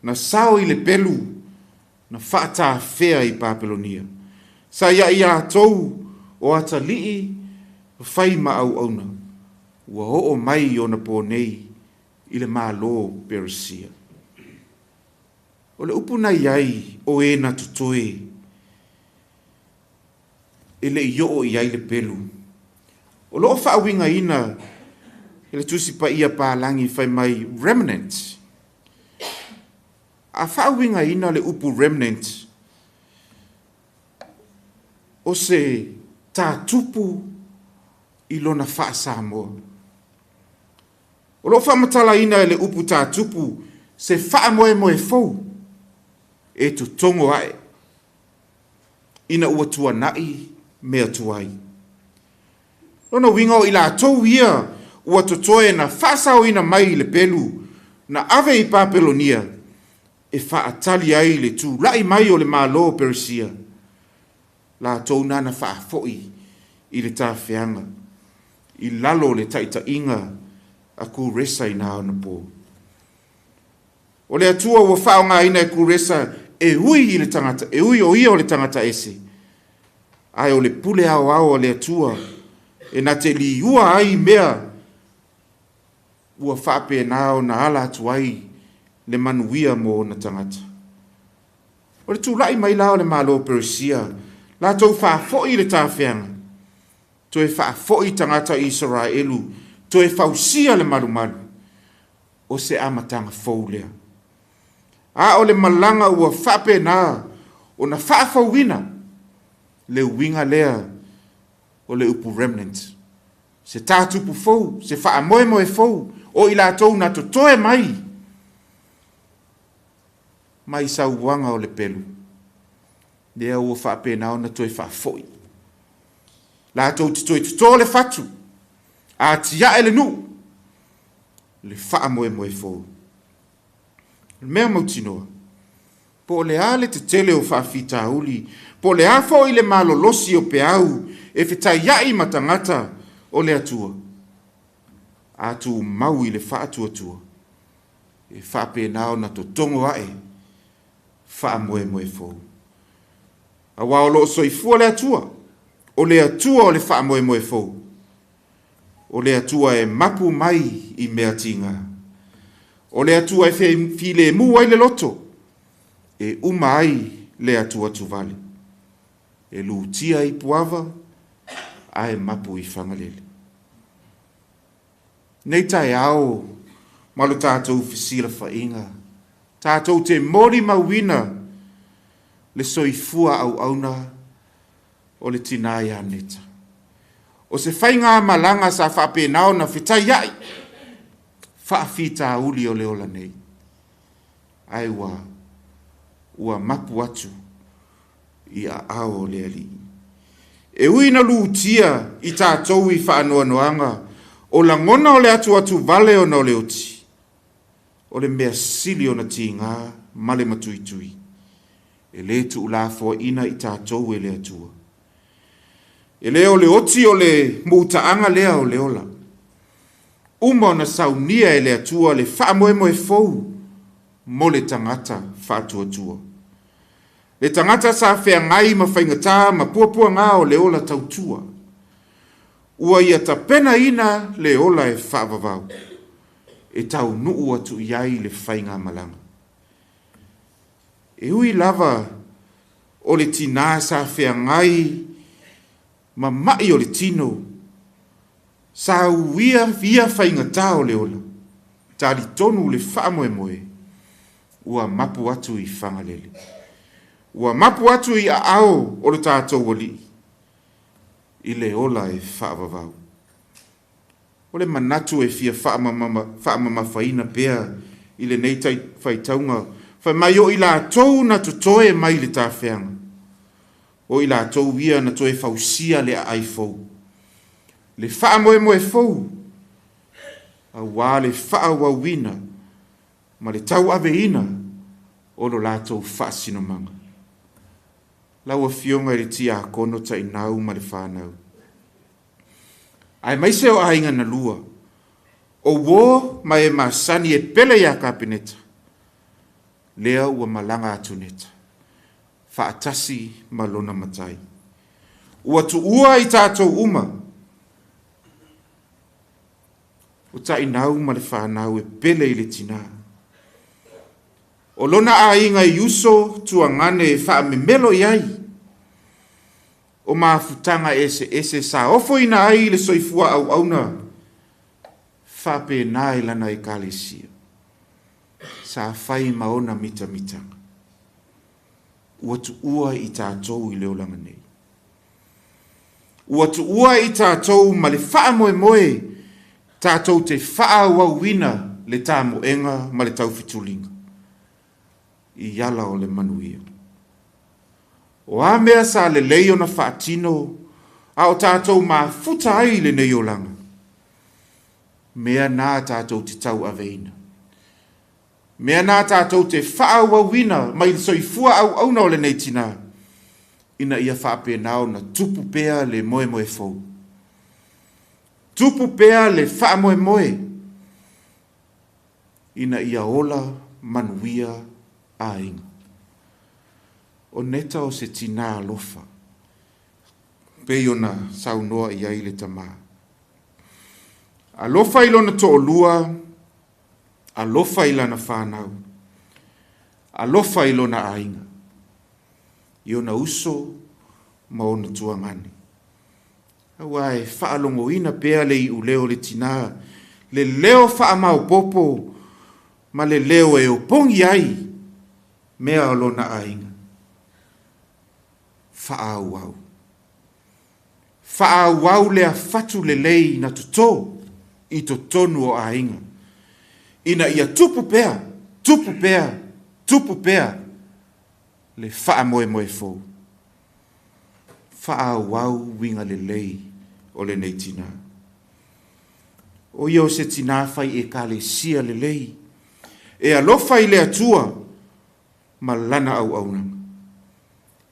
na sao i le pelu, na faatafea i Papelonia. Sa ia i latou o atalii fai ma auauna, ua oo mai i onapō nei i le Malo o Peresia. O le upu na i ai o e na totoe, e le i oo i ai le pelu. O lo o faauigaina e le Tusi Paia Palagi fai mai remnant. A faauigaina le upu remnant, o se tātupu i lona faa-Samoa. O lo o faamatalaina e le upu tātupu se faamoemoe fou e totogo ae ina ua tuana'i mea tuai. Lona uiga o i latou ia ua totoe na faasaoina mai i le pelu na ave i Papelonia e faatali ai le tula'i mai o le Malo o Peresia, latou na na faafo'i i le tafeaga i lalo o le taita'iga a Kuresa i na onapō. O le Atua ua faaaogaina e Kuresa e ui i le tagata, e ui o ia o le tagata ese, ae o le pule aoao a le Atua e na te liua ai mea ua faapena ona ala atu ai le manuia mo ona tagata. O le tula'i mai la o le Malo o Peresia, latou faafo'i le tafeaga, toe faafo'i tagata Isaraelu, toe fausia le malumalu, o se amataga fou lea. A o le malaga ua faapena ona faafouina le uiga lea o le upu remnant, se tātupu fou, se faamoemoe fou, o i latou na totoe mai mai sauaga o le pelu, lea ua faapena ona toe faafo'i. Latou te toe totō le fatu, atiae le nuu, le faamoemoe fou. O le mea mautinoa, po o le a le tetele o faafitauli, po o le a foi le malolosi o peau e fetaia'i ma tagata o le Atua, a tumau i le faatuatua, e faapena ona totogo ae faamoemoe fou. Auā o lo o soifua le Atua, o le Atua o le faamoemoe fou, o le Atua e mapu mai i mea tigā, o le Atua e filemu ai le loto, e uma ai le atuatuvale, e lutia i Puava ae mapu i Fagalele. Nei taeao ma lo tatou fesilafaiga, tatou te molimauina le soifua auauna o le tinā ia Neta. O se faigamalaga sa faapena ona fetaia'i faafitauli o le ola nei, ae ua ua mapu atu i aao o le Alii. E ui na lutia i tatou i faanoanoaga o lagona o le atuatuvale ona o le oti, o le mea sili ona tigā ma le matuitui, e lē tuulafoaʻina i tatou e le Atua. E lē o le oti o le mutaaga lea o le ola. Uma ona saunia e le Atua le faamoemoe fou mo le tagata faatuatua. Le tagata sa feagai ma faigatā ma puapuagā o le ola tautua. Ua ia tapenaina le ola e faavavau, e taunuu atu i ai le faigamalaga. E ui lava o le tinā sa feagai ma ma'i o le tino, sa uia ia faigatā o le ola, talitonu le faamoemoe ua mapu atu i Fagalele. Ua mapu atu i aao o lo tatou Alii i le ola e faavavau. O le manatu e fia faamamafaina pea i lenei faitauga, fai mai o i latou na totoe mai le tafeaga, o i latou ia na toe fausia le aai fou, le faamoemoe fou, auā le faaauauina ma le tauaveina o lo latou faasinomaga. Lau Afioga i le Tiakono Tainau ma le fanau, aemaise o aiga na lua, o uō ma e masani e pele iā Kapeneta, lea ua malaga atu Neta, faatasi ma lona matai. Ua tuua i tatou uma, o Tainau ma le fanau e pele i le tinā. O lona aiga i uso tuagane e faamemelo i ai, o mafutaga eseese sa ofoina ai le soifua auauna faapena i lana ekalesia, sa fai ma ona mitamitaga. Ua tuua i tatou i le olaga nei. Ua tuua i tatou ma le faamoemoe tatou te faaauauina le tamoega ma le taufetuliga i ala o le manuia. O a mea sa lelei ona faatino a o tatou mafuta ai i lenei olaga, mea na tatou te tauaveina. Mea na tatou te faaauauina mai le soifua auauna o lenei tinā, ina ia faapena ona tupu pea le moemoe fou. Tupu pea le faamoemoe, ina ia ola manuia aiga. O Neta o se tinā alofa, pei ona saunoa i ai le tamā. Alofa i lona toalua, alofa i lana fanau, alofa i lona aiga, i ona uso ma ona tuagane. Aua e faalogoina pea le iuleo o le tinā, le leo faamaopoopo ma le leo e opogi ai mea o lona aiga. Faaauau. Faaauau lea fatu lelei na totō i totonu o aiga, ina ia tupu pea, tupu pea, tupu pea le faamoemoe fou. Faaauau uiga lelei o lenei tinā. O ia o se tinā fai ekalesia lelei, e alofa i le Atua ma lana auaunaga,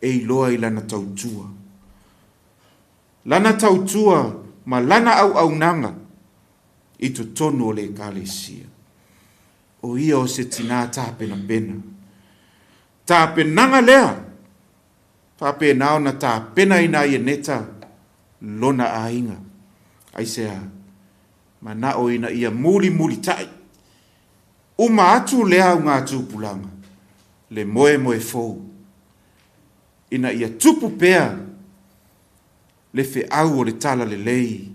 e iloa i lana tautua. Lana tautua ma lana auaunaga i totonu o le ekalesia. O ia o se tinā tapenapena. Tapenaga lea, faapena ona tapenaina ai e Neta lona aiga. Aisea, manao ina ia mulimulitai, uma atu lea augatupulaga, le moemoe fou, ina ia tupu pea le feau o le talalelei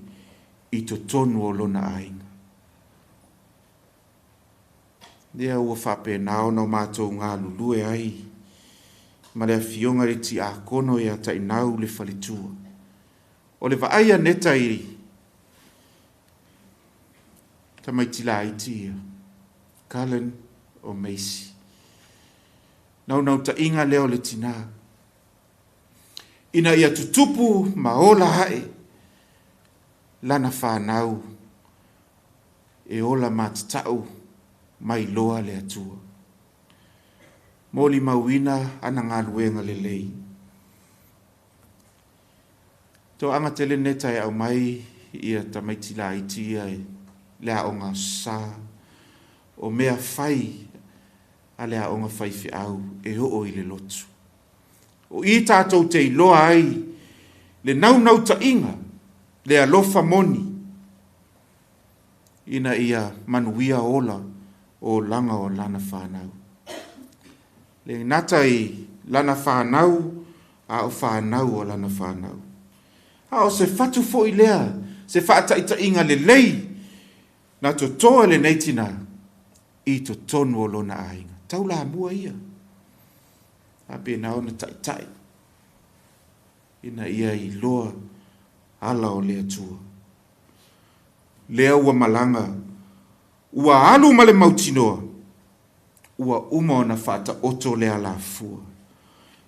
i totonu o lona aiga. Lea ua faapena ona o matou galulue ai ma le afioga i le Tiakono ia Tainau le faletua. O le vaai a Neta i tamaiti laiti ia, Cullen o Macy. Naunautaiga lea o le tinā, ina ia tutupu ma ola ae lana fanau e ola matatau mai loa le Atua. Molimauina ana galuega lelei. Toaga tele Neta e aumai ia tamaiti laiti ia i le aoga sa, o mea fai a le aoga faifeau e oo i le lotu. O i tatou te iloa ai le naunautaiga, le alofa moni, ina ia manuia ola o olaga o lana fanau. Le gata i lana fanau, a o fanau o lana fanau. A o se fatu foi lea, se faataitaiga lelei, na totō e lenei tinā i totonu o lona aiga. Taulamua ia, faapena ona taitai, ina ia iloa ala o le Atua. Lea ua malaga, ua alu ma le mautinoa, ua uma ona faataoto le alafua,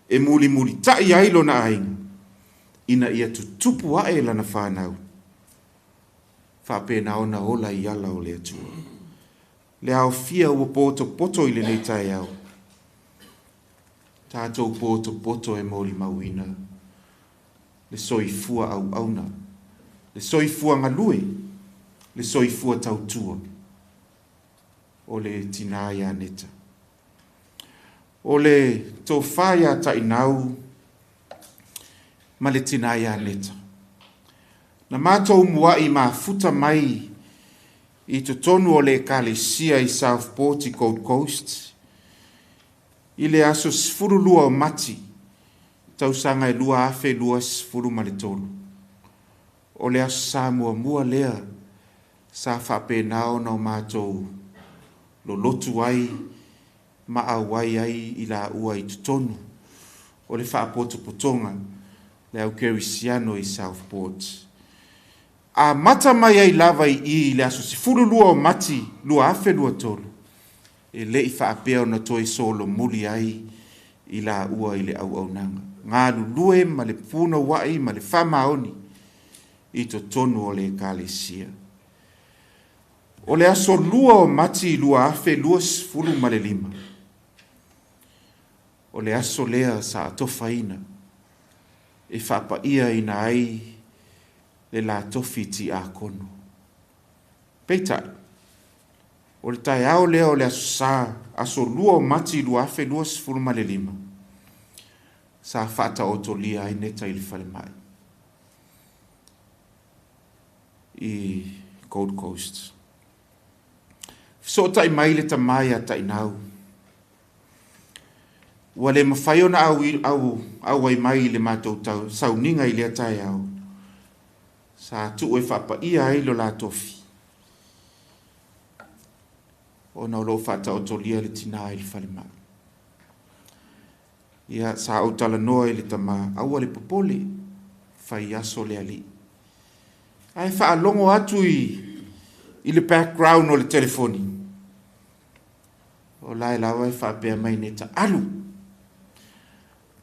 e mulimulitai ai lona aiga, ina ia tutupu ae lana fanau, faapena ona ola i ala o le Atua. Le aofia ua potopoto i lenei taeao. Tatou potopoto e molimauina le soifua auauna, le soifua galue, le soifua tautua o le tinā ia Neta. O le tofa ia Tainau ma le tinā ia Neta. Na matou muai mafuta mai i totonu o le ekalesia i Southport i Gold Coast i le aso 12 o Mati, tausaga e 2023. O le aso Sa muamua lea sa faapena ona o matou lolotu ai ma auai ai i laua i totonu o le faapotopotoga le au kerisiano i Southport. Amata mai ai lava i i le aso 12 o Mati 2023, e le'i faapea ona toe solomuli ai i laua i le auaunaga. Galulue ma le punoua'i ma le faamaoni i totonu o le ekalesia. O le aso 2 o Mati 2025, o le aso lea sa atofaina e faapa'iaina ai le la tofi tiakono. Peitai, o le taeao lea o le aso Sa, aso 2 o Mati 2025, sa faataotolia ai Neta i le falemai i Gold Coast. Fesootai mai le tamā ia Tainau, ua le mafai ona auai mai i le matou sauniga i lea taeao, sa tuu e faapaia ai lo la tofi, ona o lo o faataotolia le tinā i le falemai. Ia, sa ou talanoa i le tamā, aua le popole, fai aso le alii. Ae faalogo atu i le background o le telefoni, o lae lava e faapea mai Neta, alu,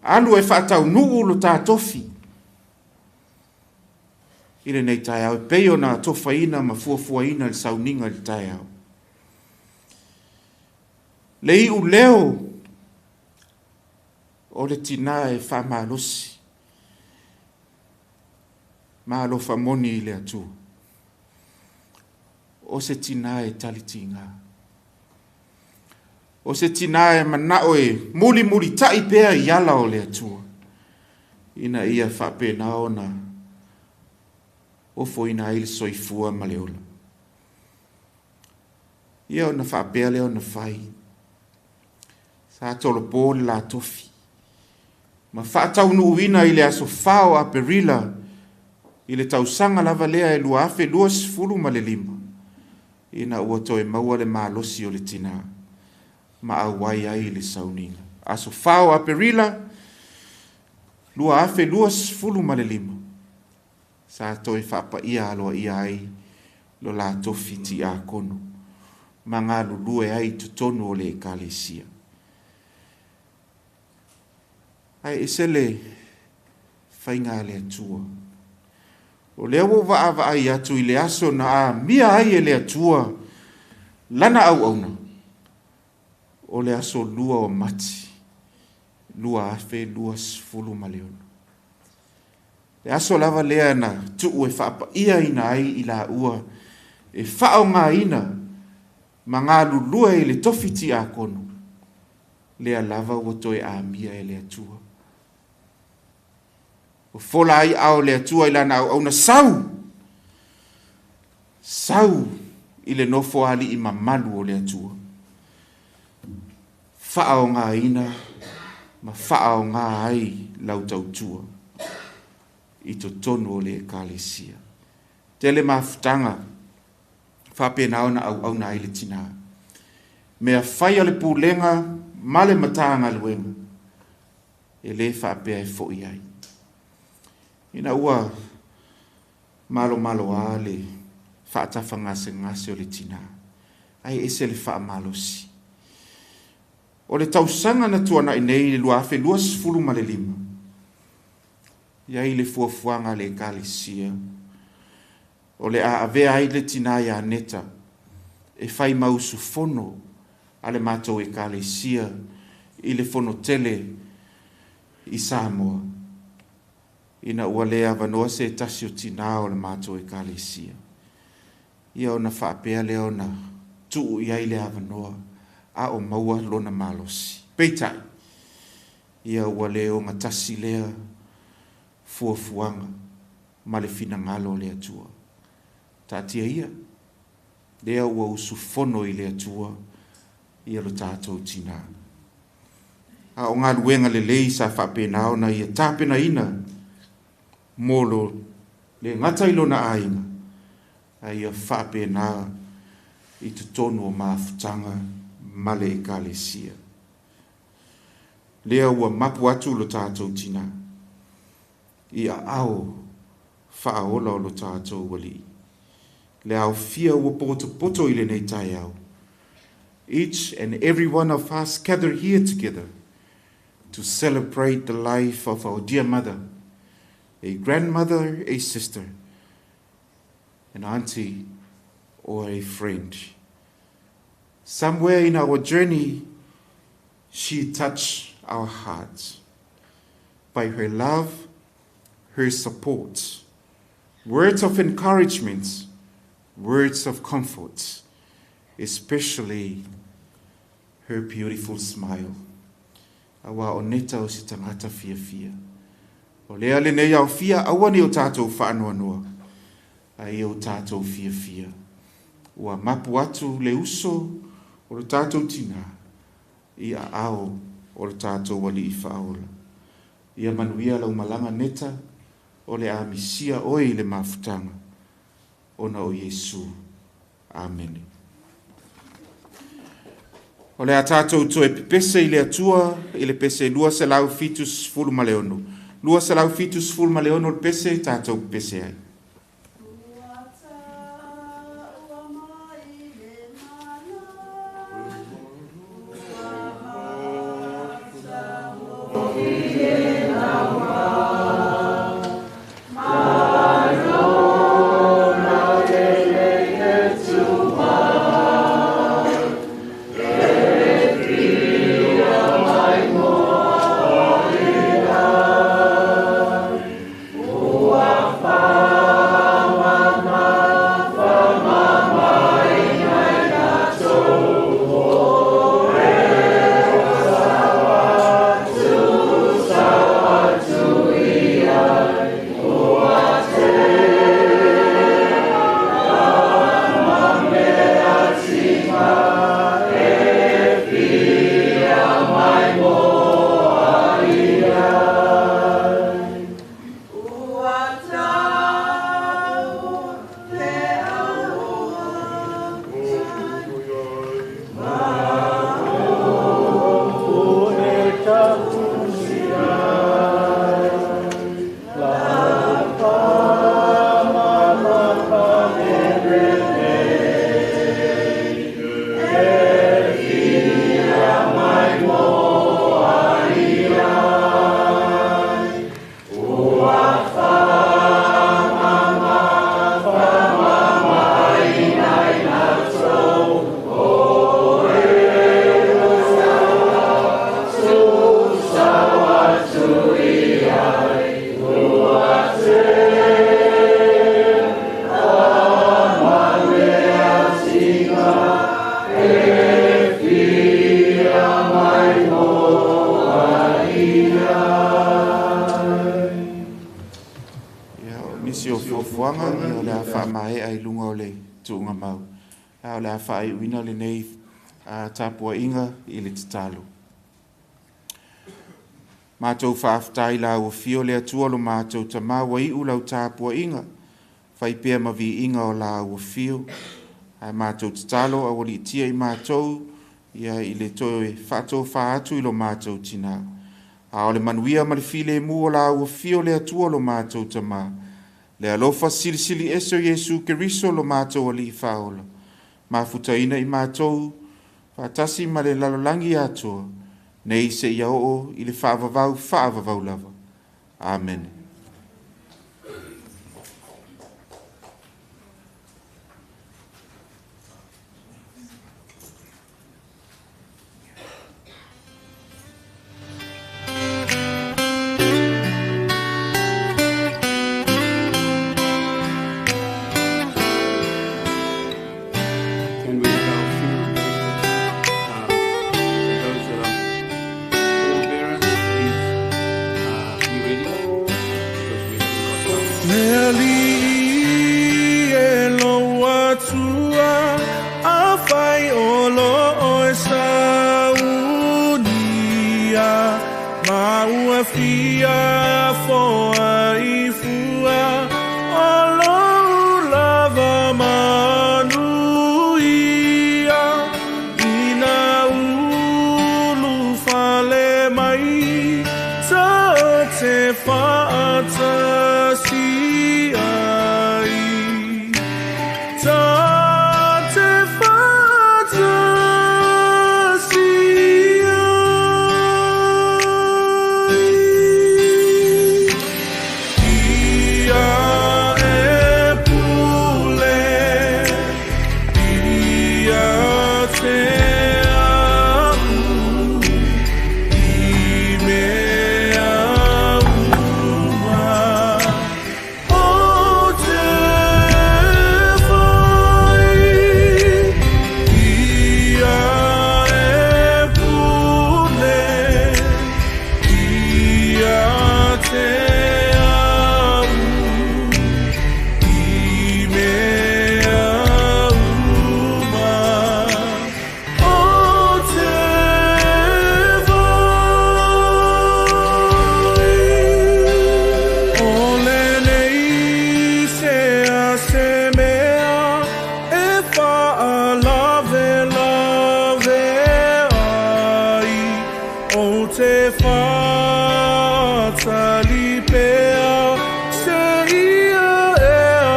alu e faataunuu lo tā tofi i lenei taeao, e pei ona atofaina ma fuafuaina le sauniga i le taeao. Le iu leo o le tinā e faamalosi, ma alofa moni i le Atua. O se tinā e talitiga. O se tinā e manao e mulimulita'i pea i ala o le Atua, ina ia faapena ona ofoina ai le soifua ma le ola. Ia ona faapea lea ona fai. Sa tolopo le la tofi ma faataunuuina i le aso 4 o Aperila i le tausaga lava lea e 2025, ina ua toe maua le malosi o le tinā ma auai ai le sauniga. Aso 4 o Aperila 2025, sa toe faapaia aloaia ai lo la tofi tiakono ma galulue ai i totonu o le ekalesia. Ae ese le faiga a le Atua. O lea ua vaavaai atu i le aso na amia ai e le Atua lana auauna, o le aso 2 o Mati 2026. Le aso lava lea na tuu e faapaiaina ai i laua e faaaogaina ma galulue i le tofi tiakono, lea lava ua toe amia e le Atua. Ua fola ai ao le Atua i lana auauna, sau, sau i le nofo alii mamalu o le Atua. Faaaogaina ma faaaoga ai lau tautua i totonu o le ekalesia. Tele mafutaga faapena ona auauna ai le tinā. Mea fai a le pulega ma le Matagaluega, e lē faapea e fo'i ai. Ina ua malomaloā le faatafagasegase o le tinā, ae ese le faamalosi. O le tausaga na tuana'i nei i le 2025, i ai le fuafuaga a le ekalesia, o le a avea ai le tinā ia Neta e fai ma usufono a le matou ekalesia i le fonotele i Samoa, ina ua le avanoa se tasi o tinā o le matou ekalesia. Ia ona faapea lea ona tuu i ai le avanoa a o maua lona malosi. Peitai, ia ua le ogatasi lea fuafuaga ma le finagalo o le Atua. Taatia ia, lea ua usufono i le Atua ia lo tatou tinā. A o galuega lelei sa faapena ona ia tapenaina mo lo le gata i lona aiga, a ia faapena i totonu o mafutaga ma le ekalesia. Lea ua mapu atu lo tatou tinā i aao faaola o lo tatou alii. Le aofia ua potopoto i lenei taeao. Each and every one of us gathered here together to celebrate the life of our dear mother, a grandmother, a sister, an auntie, or a friend. Somewhere in our journey, she touched our hearts by her love, her support, words of encouragement, words of comfort, especially her beautiful smile. Auā o Neta o se tagata fiafia. O lea lenei aofia aua ne i o tatou faanoanoa, a ia o tatou fiafia. Ua mapu atu le uso o lo tatou tinā i aao o lo tatou alii faaola. Ia manuia lau malaga Neta, o le a misia oe i le mafutaga ona o Iesu. Amene. O le a tatou toe pepese i le Atua i le pese 276. 276 le pese tatou pepese ai. Ia, o nisi o fuafuaga, ia o le a faamaea i luga o le tuugamau. A o le a faaiuina lenei tapuaiga i le tatalo. Matou faafetai la ua fio le Atua lo matou Tamā ua iu lau tapuaiga, fai pea ma viiga o la ua fio. Ae matou tatalo aualiitia i matou ia i le toe faatofā atu i lo matou tinā. A o le manuia ma le filemu o la ua fio le Atua lo matou Tamā, le alofa silisili ese o Iesu Keriso lo matou Alii faaola, mafutaina i matou faatasi ma le lalolagi atoa, nei seia oo i le faavavau faavavau lava. Amene. Ua fia foai fua o lou lava manuia ina ulu fale mai ta te faatasi ai. Ta te faatasi ai. Ia e pule, ia te au, i mea uma o te whai. Ia e pule, ia te au, i mea uma o te whai. O lenei se a se mea e whaalave lave ai, o te whātalipea se ia e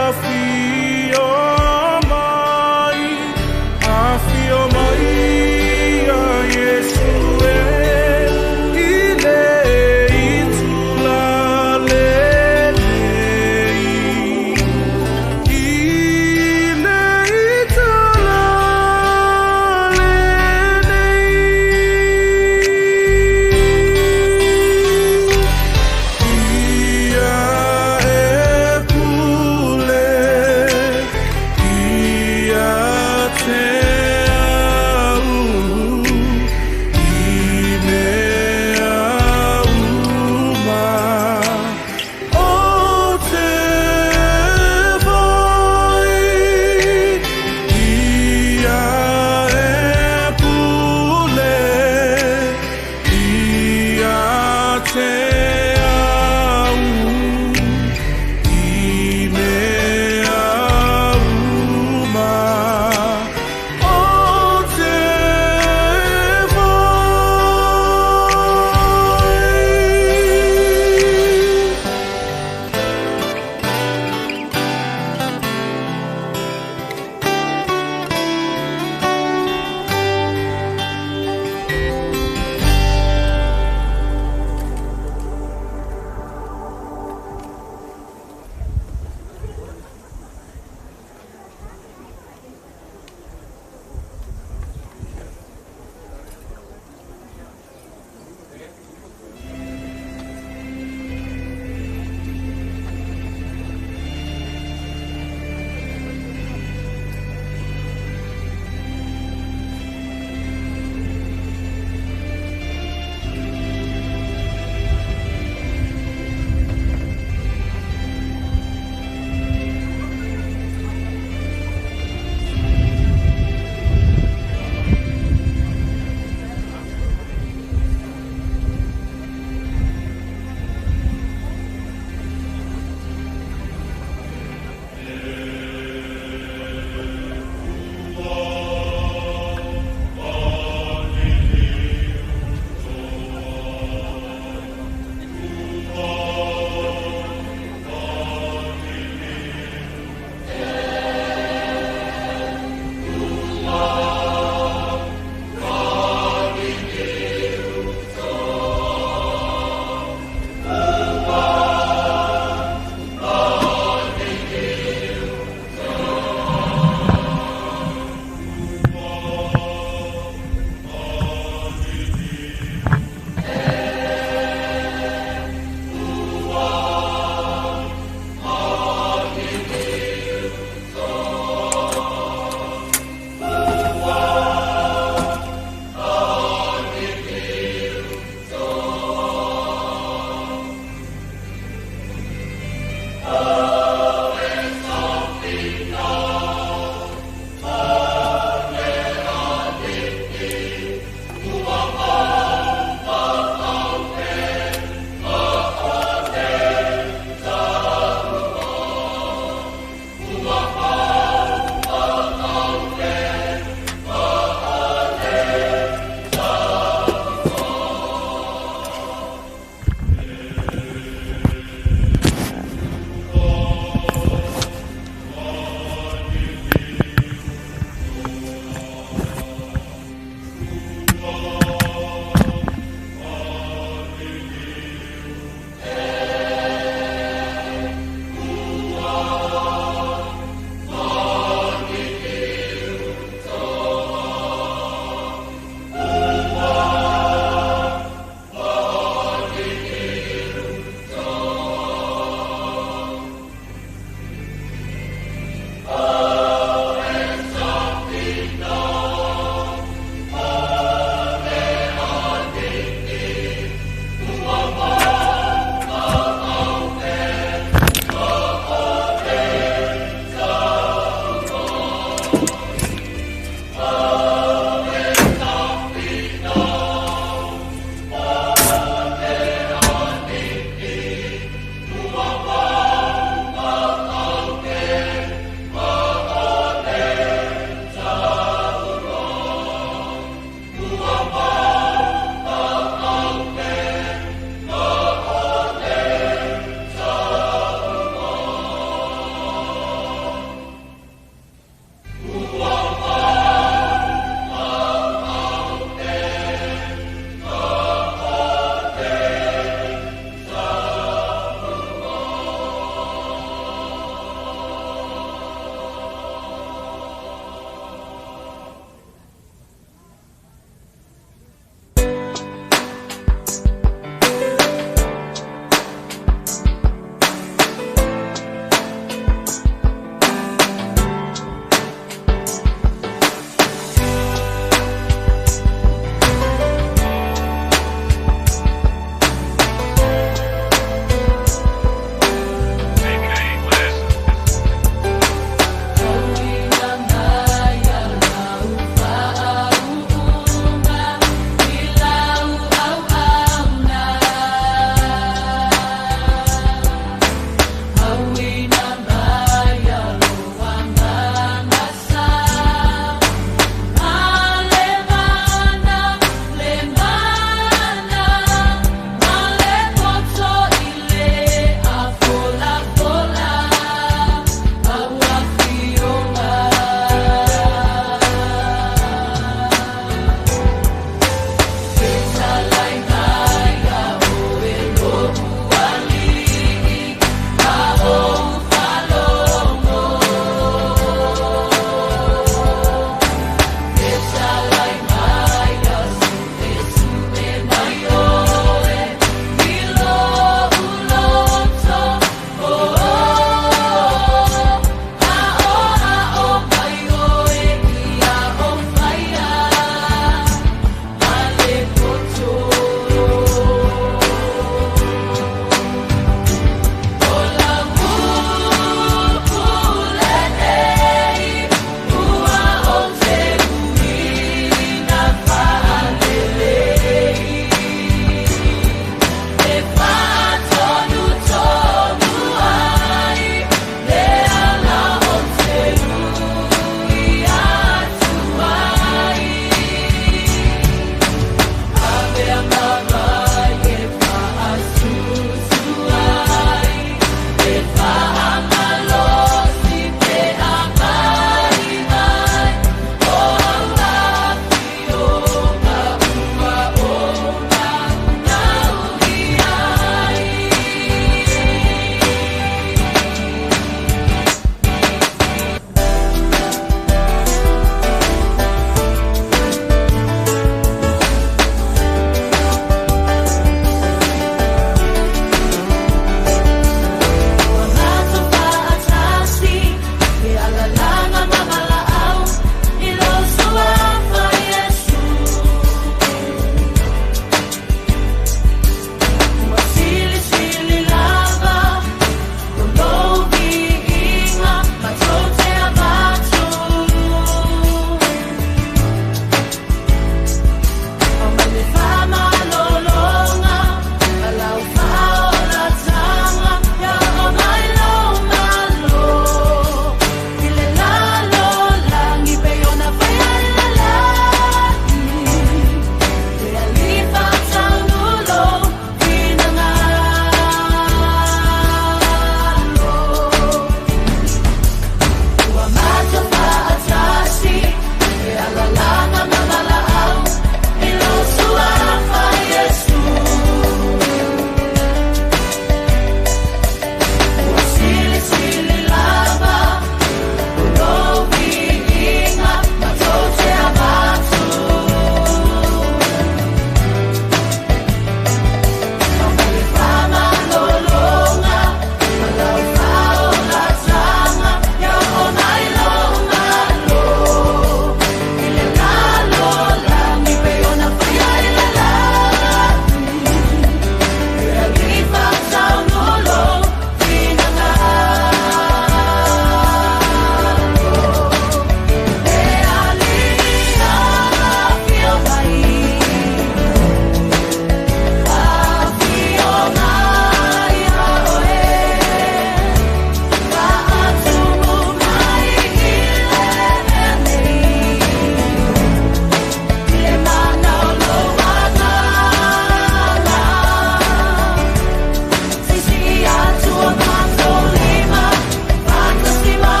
awhio mai, awhio mai a Iesu e, i le itula lenei. I le itula lenei. Ia e pule, ia te au, i mea uma o te whai. Ia e pule, ia te au, i mea uma o te whai.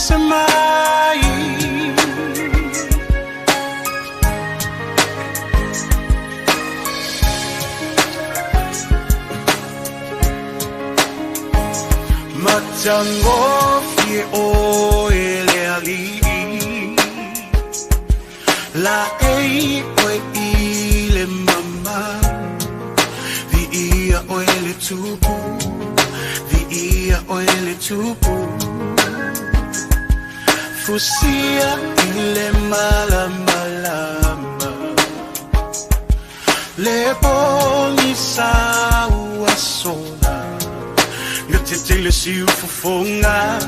Pese mai. Matagofie oe le alii Laei oe i le mama Viia oe le tupu Viia oe le tupu Fusia i le malamalama Le pogisa ua sola Gatete le siufofoga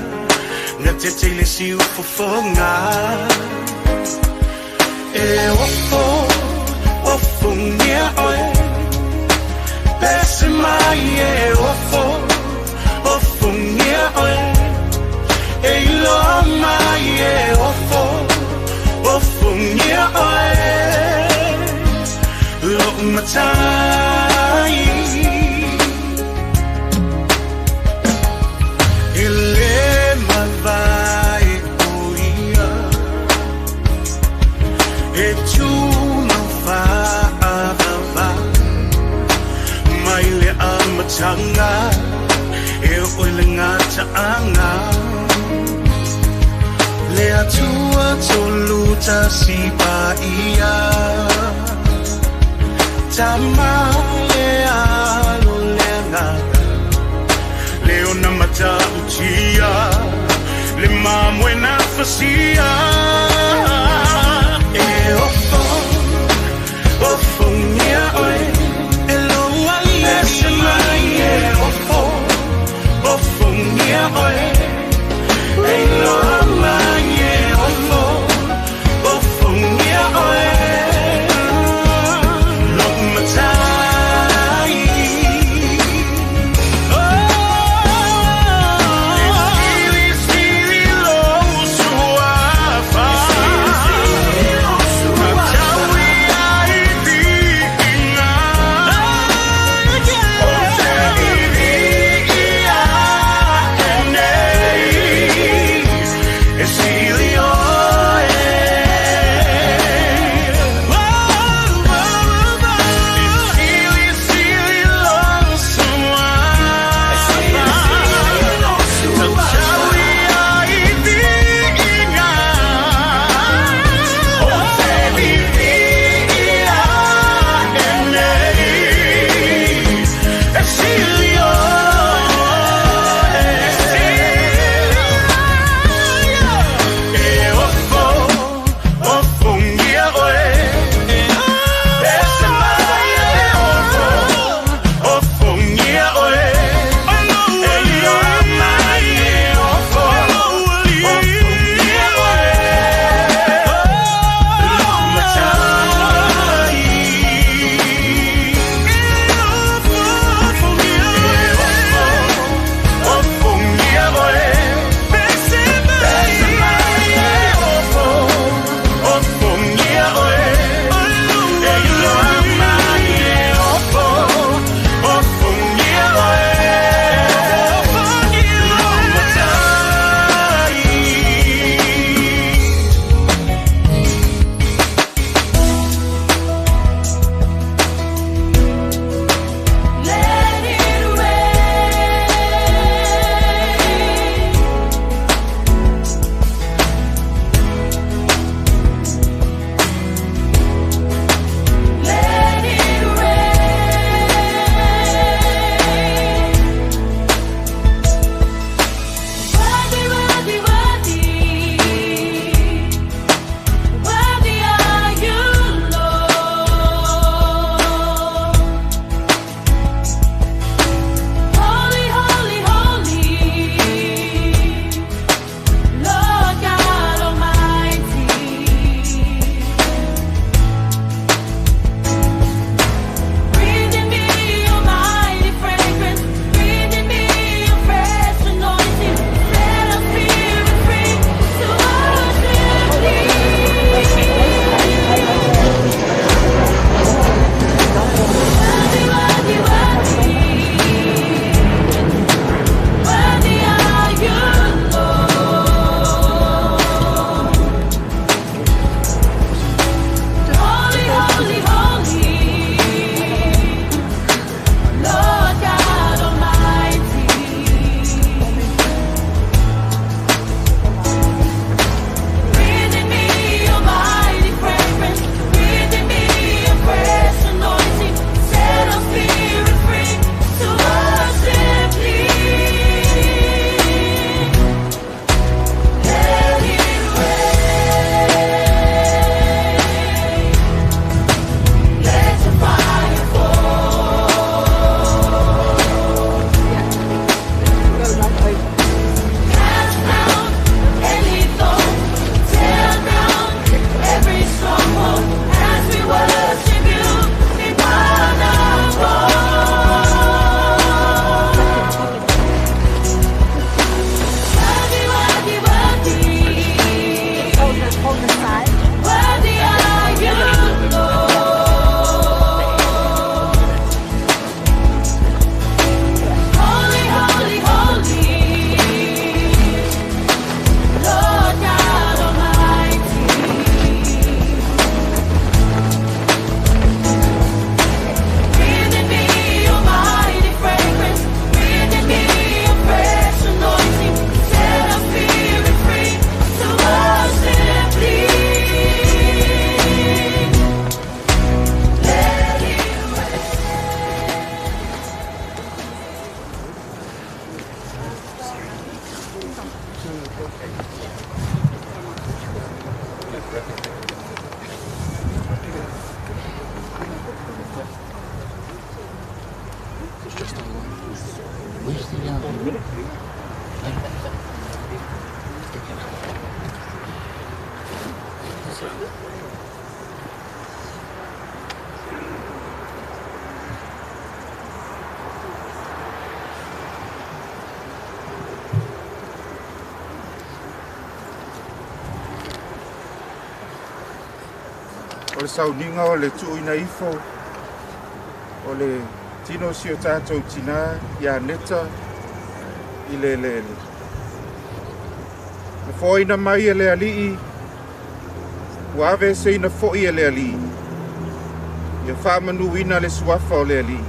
Gatete le siufofoga E ofo ofogia oe Pese mai e ofo ofogia oe E iloa mai e ofo ofogia oe Lou matai E lē mavae o ia E tumau faavavau Mai le amataga E oo i le gataaga Le Atua Tolu Tasi Paia Tama le Alo le Agaga Le ona matautia Le mamoe na fasia E ofo ofogia oe E lou alii Pese mai e ofo ofogia oe E iloa mai e ofo ofogia oe Lou matai. E silisili lou suafa. O le sauniga o le tuuina ifo o le tino si o tatou tinā ia Neta i le eleele. Na foaina mai e le Alii, ua aveeseina foi e le Alii. Ia faamanuina le suafa o le Alii.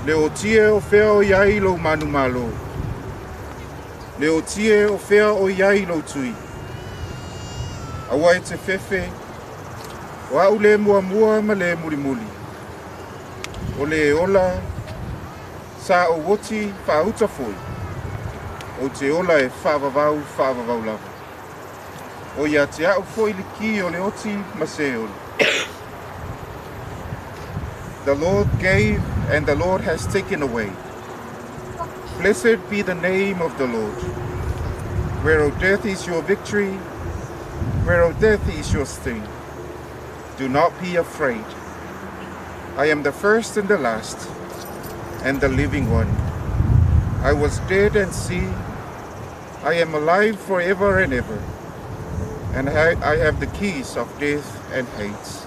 Le otie o fea o iai lou manumalo. Le otie o fea o iai lou tui. Aua e te fefe, o au le muamua ma le mulimuli. O le ola, sa o oti whaauta foi. O te ola e whaavavau, whaavavau lava. O ia te au foi le ki o le oti ma se ole. The Lord gave and the Lord has taken away. Blessed be the name of the Lord. Where, O death, is your victory, where, O death, is your sting. Do not be afraid. I am the first and the last, and the living one. I was dead, and see, I am alive forever and ever, and I have the keys of death and Hades.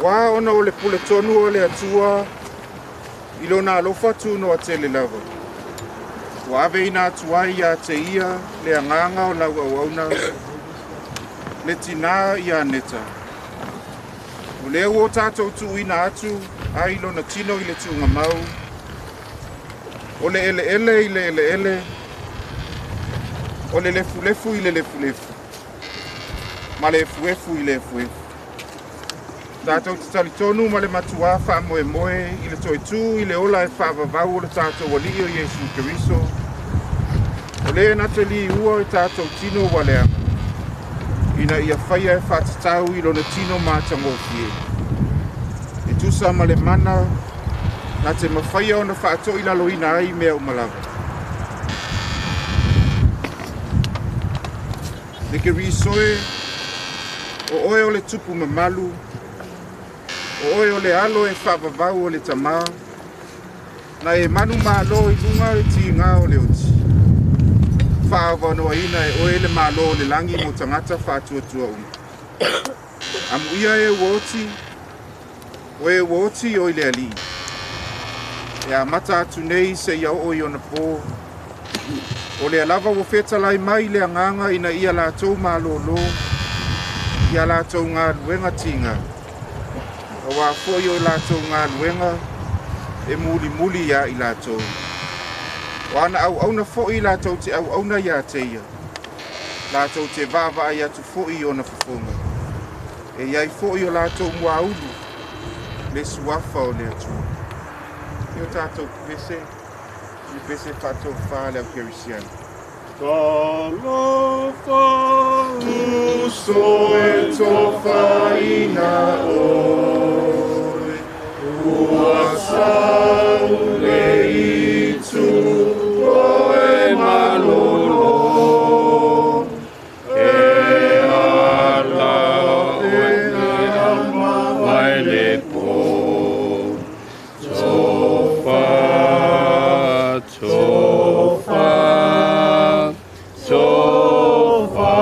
Wā ona o le pule tonu o le atua i lona alofa tu no a tele lava. Ua ave ina atu ai ia te ia le anganga o lau auauna le tinā ia Neta. O lea ua tātou tuuina atu ai lona tino i le tuuga mau. O le eleele i le eleele, o le lefulefu i le lefulefu, ma le efuefu i le efuefu. Tātou te talitonu ma le matua whaamoemoe i le toetū i le ola e whaavavau o le tātou alii o Iesu Keriso. O le na te li ua i tātou tino waleanga. Ina ia whaia e whaatatau i lona tino mātangofie. E tusa ma le mana, nā te mawhaia o na whaatoi lalo ina ai mea umalava. Le Keriso e, o oe o le tupu mamalu, o oe o le alo e whaavavau o le tamā, na e manu malo i lunga e ti ngā o le oti. Whaavanoa ina e oe le malo o le langi mo tangata whaatuatua uma. Amu ia e ua oti, o e ua oti o i le alii. E a mata atu nei se ia o i ona pō. O le alava ua whetalai mai le anganga ina ia lātou malolo, ia lātou ngā luenga tinga. A wā foi o lātou ngā luenga, e muli muli ia i lātou. O ana au auna foi lātou te au auna ia te ia. Lātou te vāvaa ia tu foi o na fafonga. E iai foi o lātou muaulu, le suafa o le atua. I o tātou pese, i pese whātou whāle au Kerisiana. Talofa uso e tofaina oe, ua saule i tu oe malolo. E ala oe mai le po, tofa, tofa, tofa.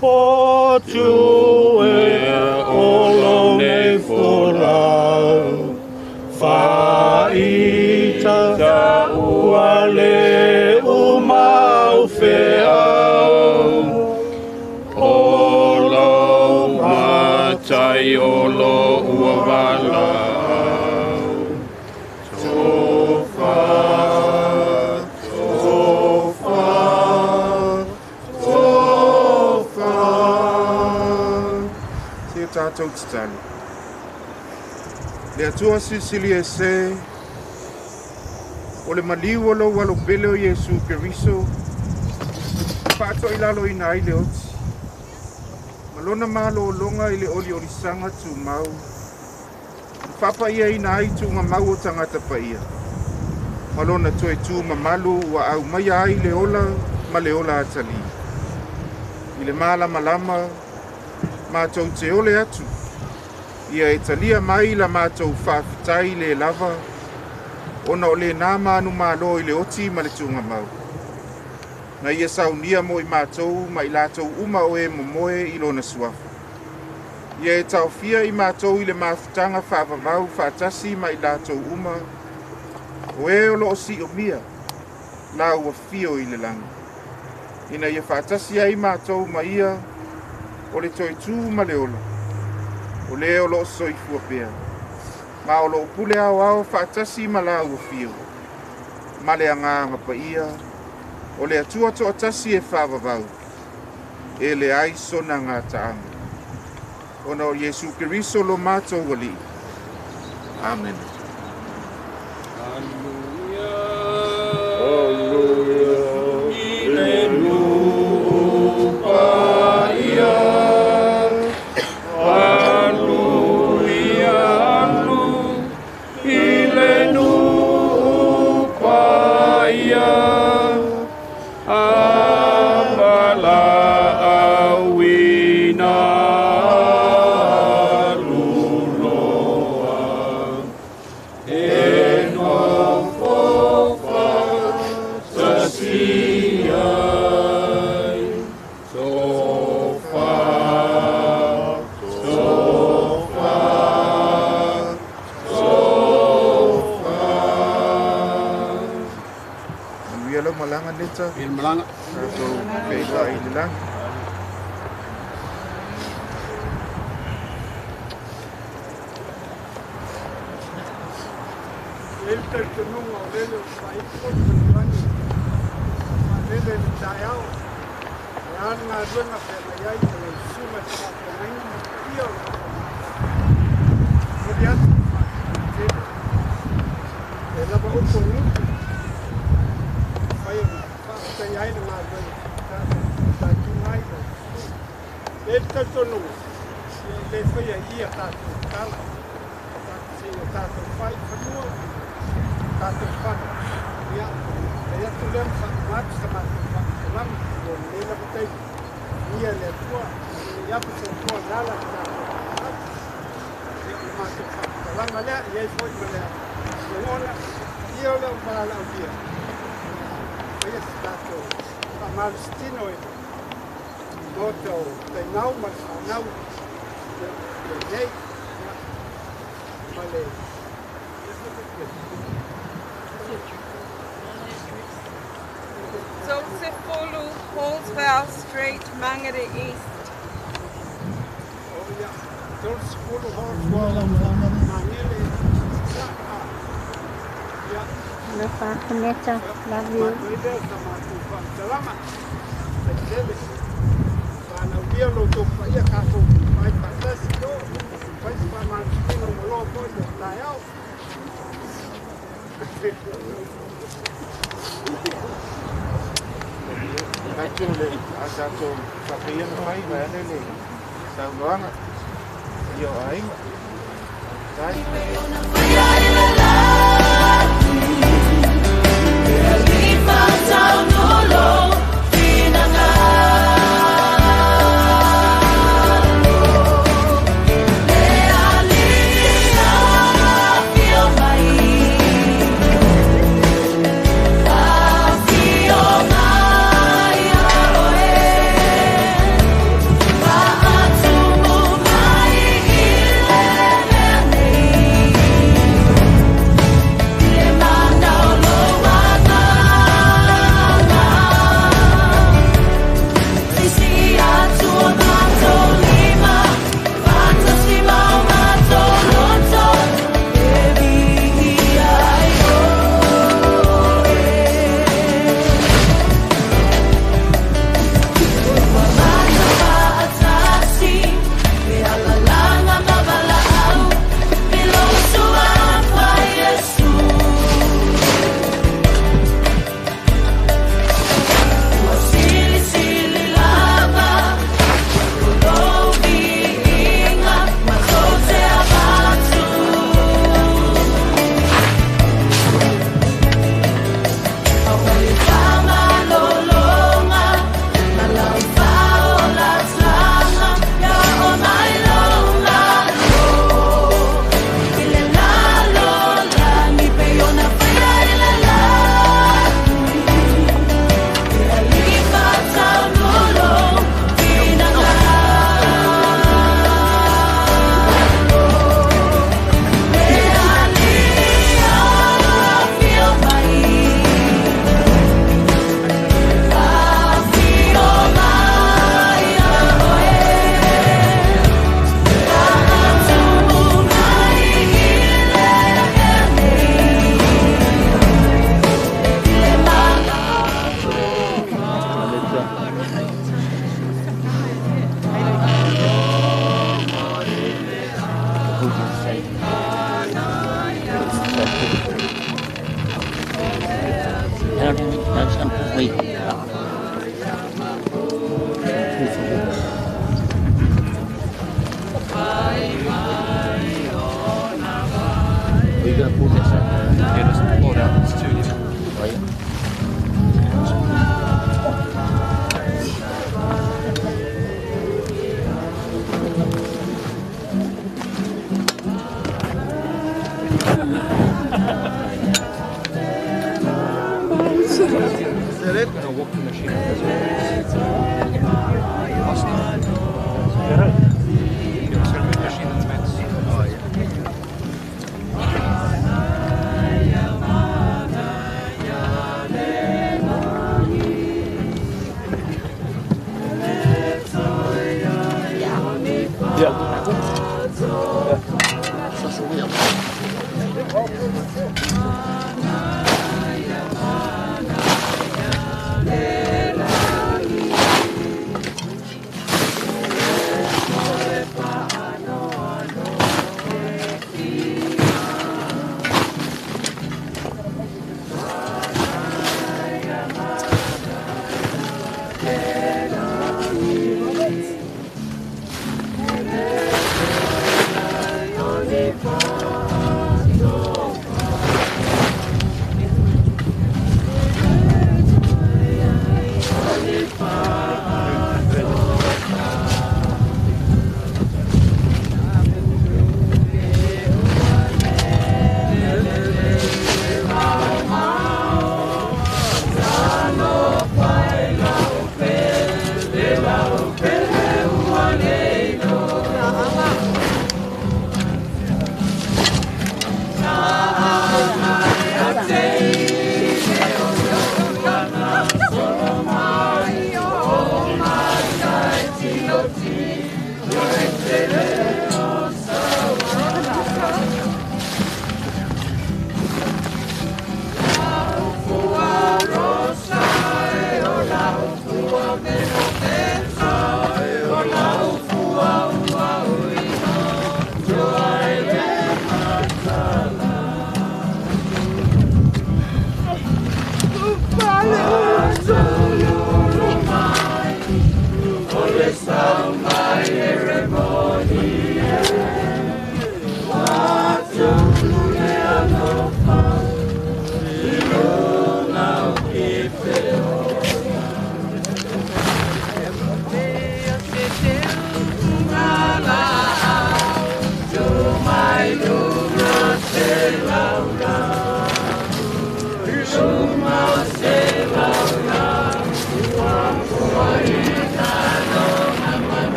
Po tu e olo nei folau, wha matou tatalo. Le Atua silisili ese, o le maliu o lou Alo pele o Iesu Keriso, faatoilaloina ai le oti, ma lona malōloga i le oliolisaga tumau, faapaiaina ai tuugamau o tagata paia, ma lona toe tu mamalu ua aumaia ai le ola ma le ola atalī. I le malamalama, matou te ole atu, ia e talia mai la matou faafetai le lava, ona o lenā manumalo i le oti ma le tuugamau. Na ia saunia mo i matou ma i latou uma o e momoe i lona suafa. Ia e taofia i matou i le mafutaga faavavau faatasi ma i latou uma, o e o loo siomia, la ua fio i le lagi. Ina ia faatasi ai matou ma ia, o le toe tū ma le ola, o le o loo soifua pea, ma o loo pule ao ao faatasi ma la ua fio, ma le Agaga Paia, o le Atua toatasi e faavavau, e leai sona gataaga. Ona o Iesu Keriso lo matou Alii. Amene. Manuia lau malaga Neta. Il malaga. Tatou feiloai i le lagi. E le talitonuga o lele ua faaitu atu le lagi faalele i le taeao, o le a le galuega feagai ai ma lau susuga i le faafeagaiga ma le paia o le aufaigaluega. Momoli atu le faafetai tele. E lava upu o gutu e mafai ona faafetaia ai le galuega fitaituga ai lau susuga. E i ai le talitonuga, ia e le faia i i a tatou tala, seia tatou fai i fanua tatou fale, ia, fai atu lea ma faauma atu sa matou faamatalaga mo lenei lava taimi. Viia le Atua, ina ia apu se Atua le ala i tatou valaau. Ia, o le matou faamatalaga lea, e i ai foi ma le lagona, paia o le au valaaulia, ia, faia se tatou faamalositino i le Maota o Tainau ma le fanau ia, lenei, ia, ma le 30 Halswell Street, Mangere East. Oh, ia, 30 Halswell, Mangere, Sa'a. Ia, Alofa atu Neta. Love you. matou ai lea o sa matou faamatalaga. Faitele. Valaaulia lo outou paia tatou fai faatasi o fai se faamalositino ma loa foi le taeao. Manatu o le a tatou faapea ona fai vaeane le saunoaga paia o aiga. Faafetai.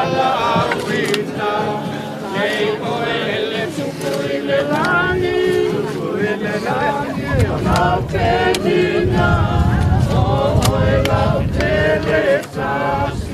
Valaauina, nei oe ele tupu i le lagi, tupu i le lagi, lau penina, o oe lau pele tasi.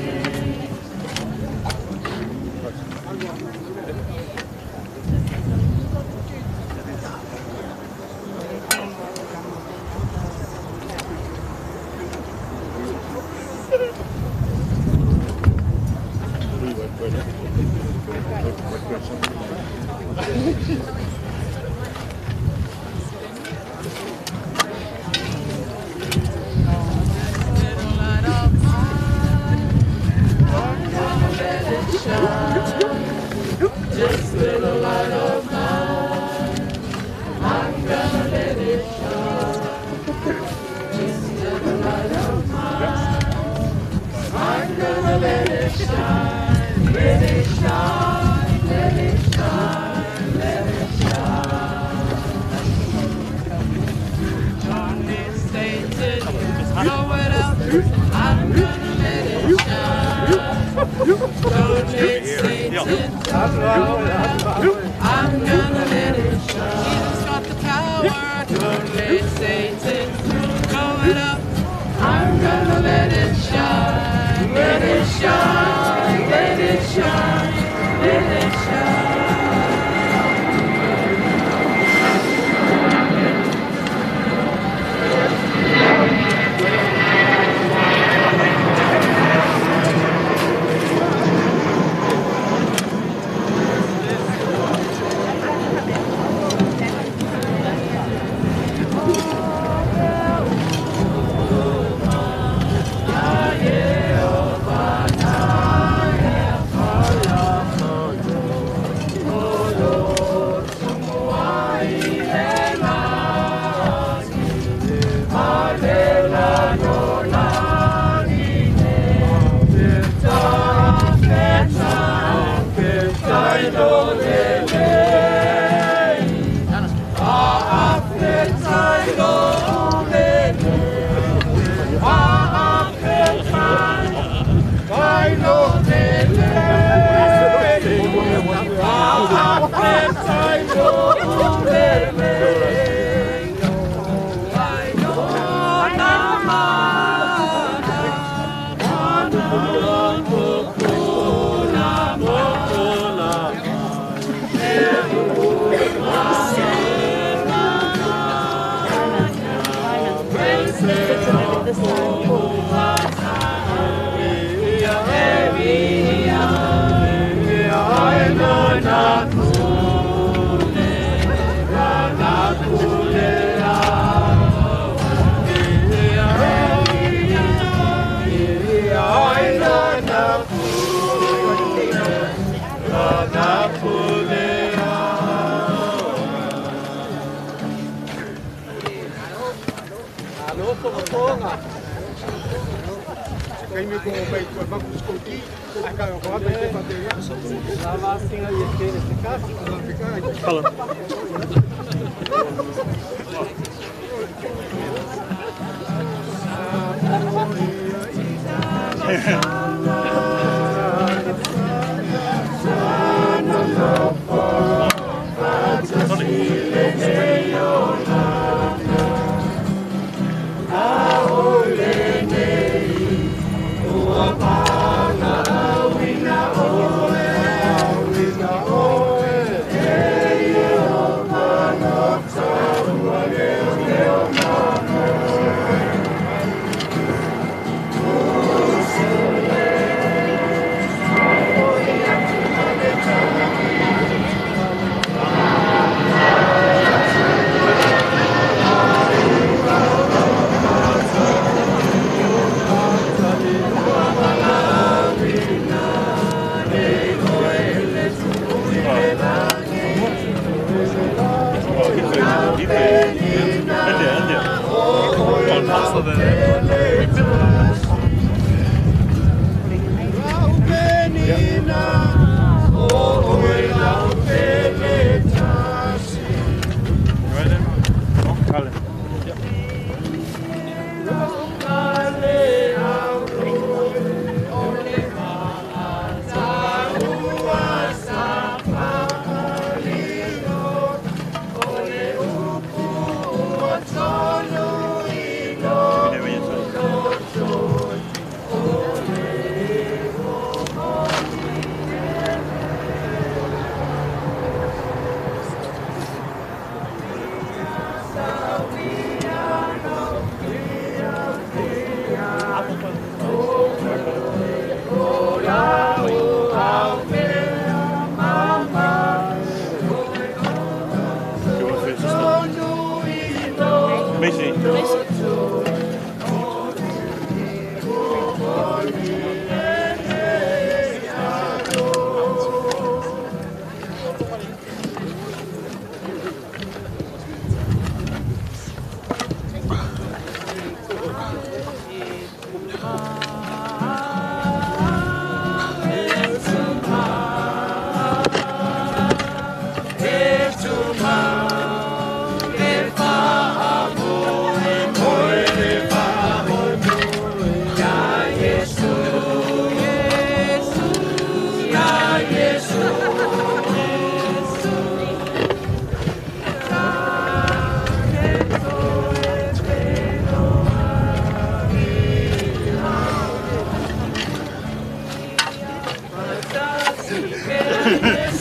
Just little light of mine, I'm gonna let it shine. Just little light of mine, I'm gonna let it shine. Let it shine, let it shine, let it shine. Don't let Satan blow it up. I'm gonna let it shine. Don't let Satan blow it up. I'm gonna let it shine. Jesus got the power. Don't let Satan blow it up. I'm gonna let it shine. Let it shine. Let it shine. Let it shine.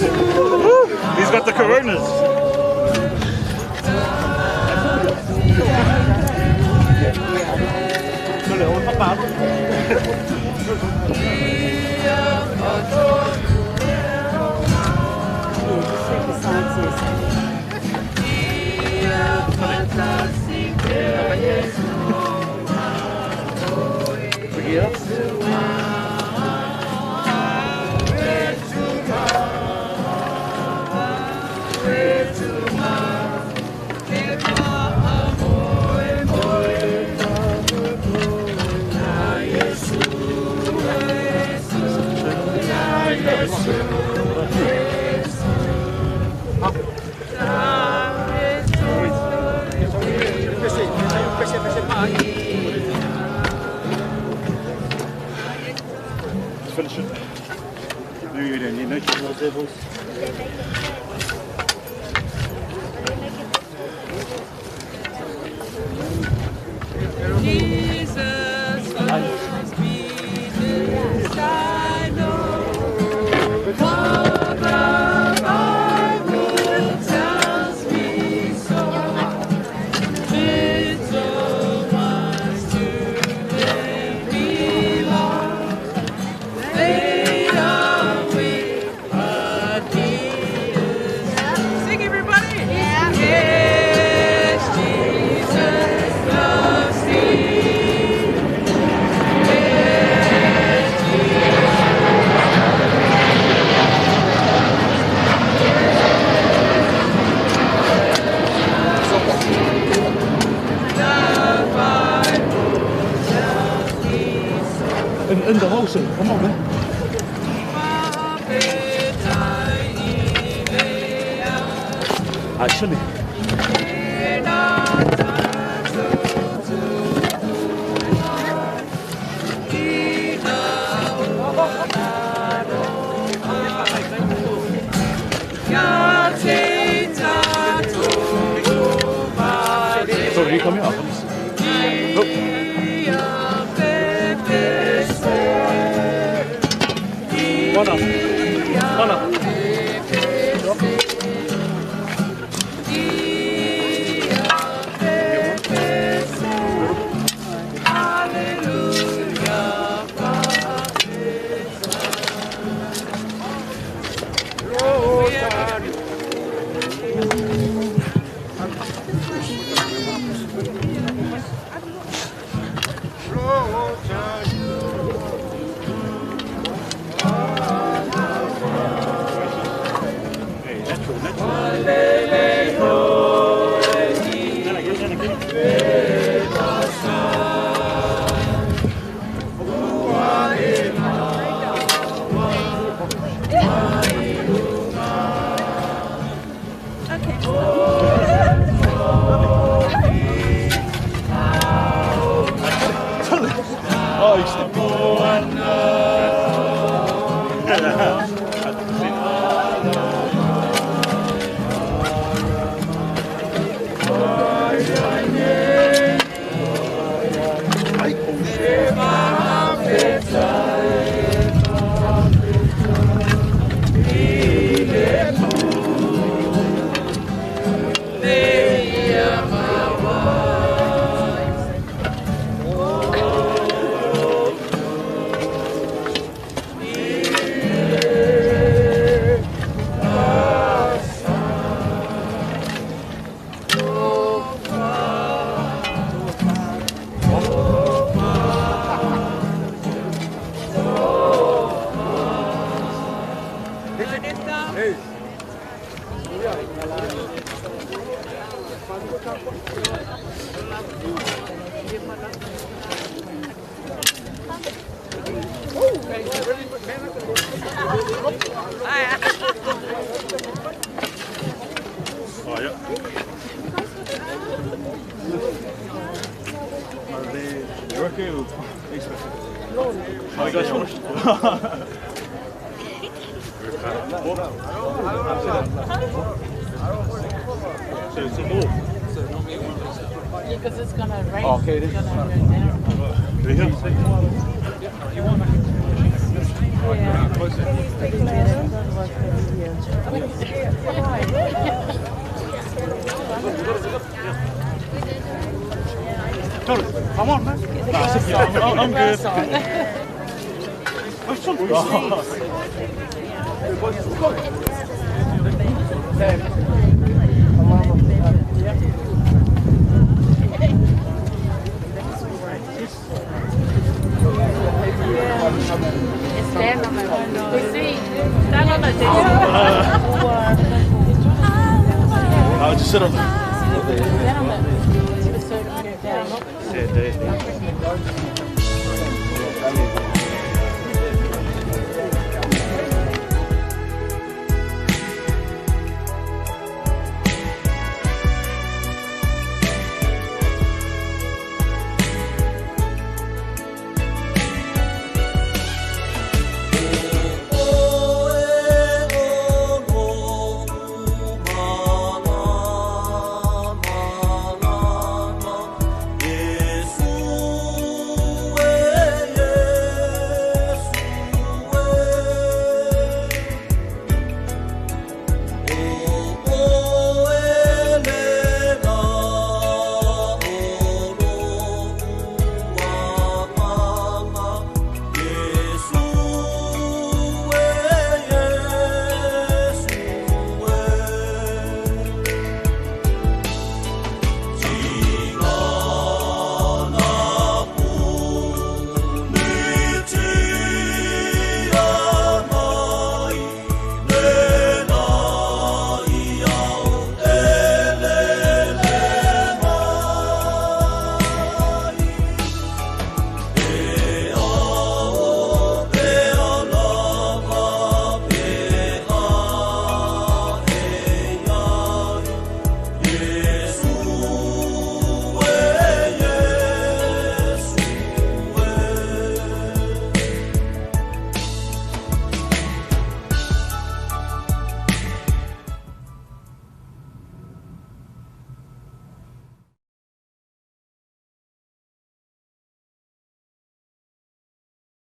He's got the coronas. Finish it. No, you don't need no there, boys. Jesus loves me, this I know. For the Bible tells me so. Little ones to them belong. They are weak, but he is. Sing, everybody! Yeah. Yes, Jesus loves me. Yes, Jesus. The Bible tells me so. In the hole, so come on, man. Actually. Sorry, you come here. Oh. One up. One up. Oh, yeah. Oh, you guys finished? So it's a north. Yeah, because it's gonna rain. Oh, okay, it's gonna go down. Yeah. Come on, man. I'm good. Stand on the, we see, stand on the I'll just sit on the.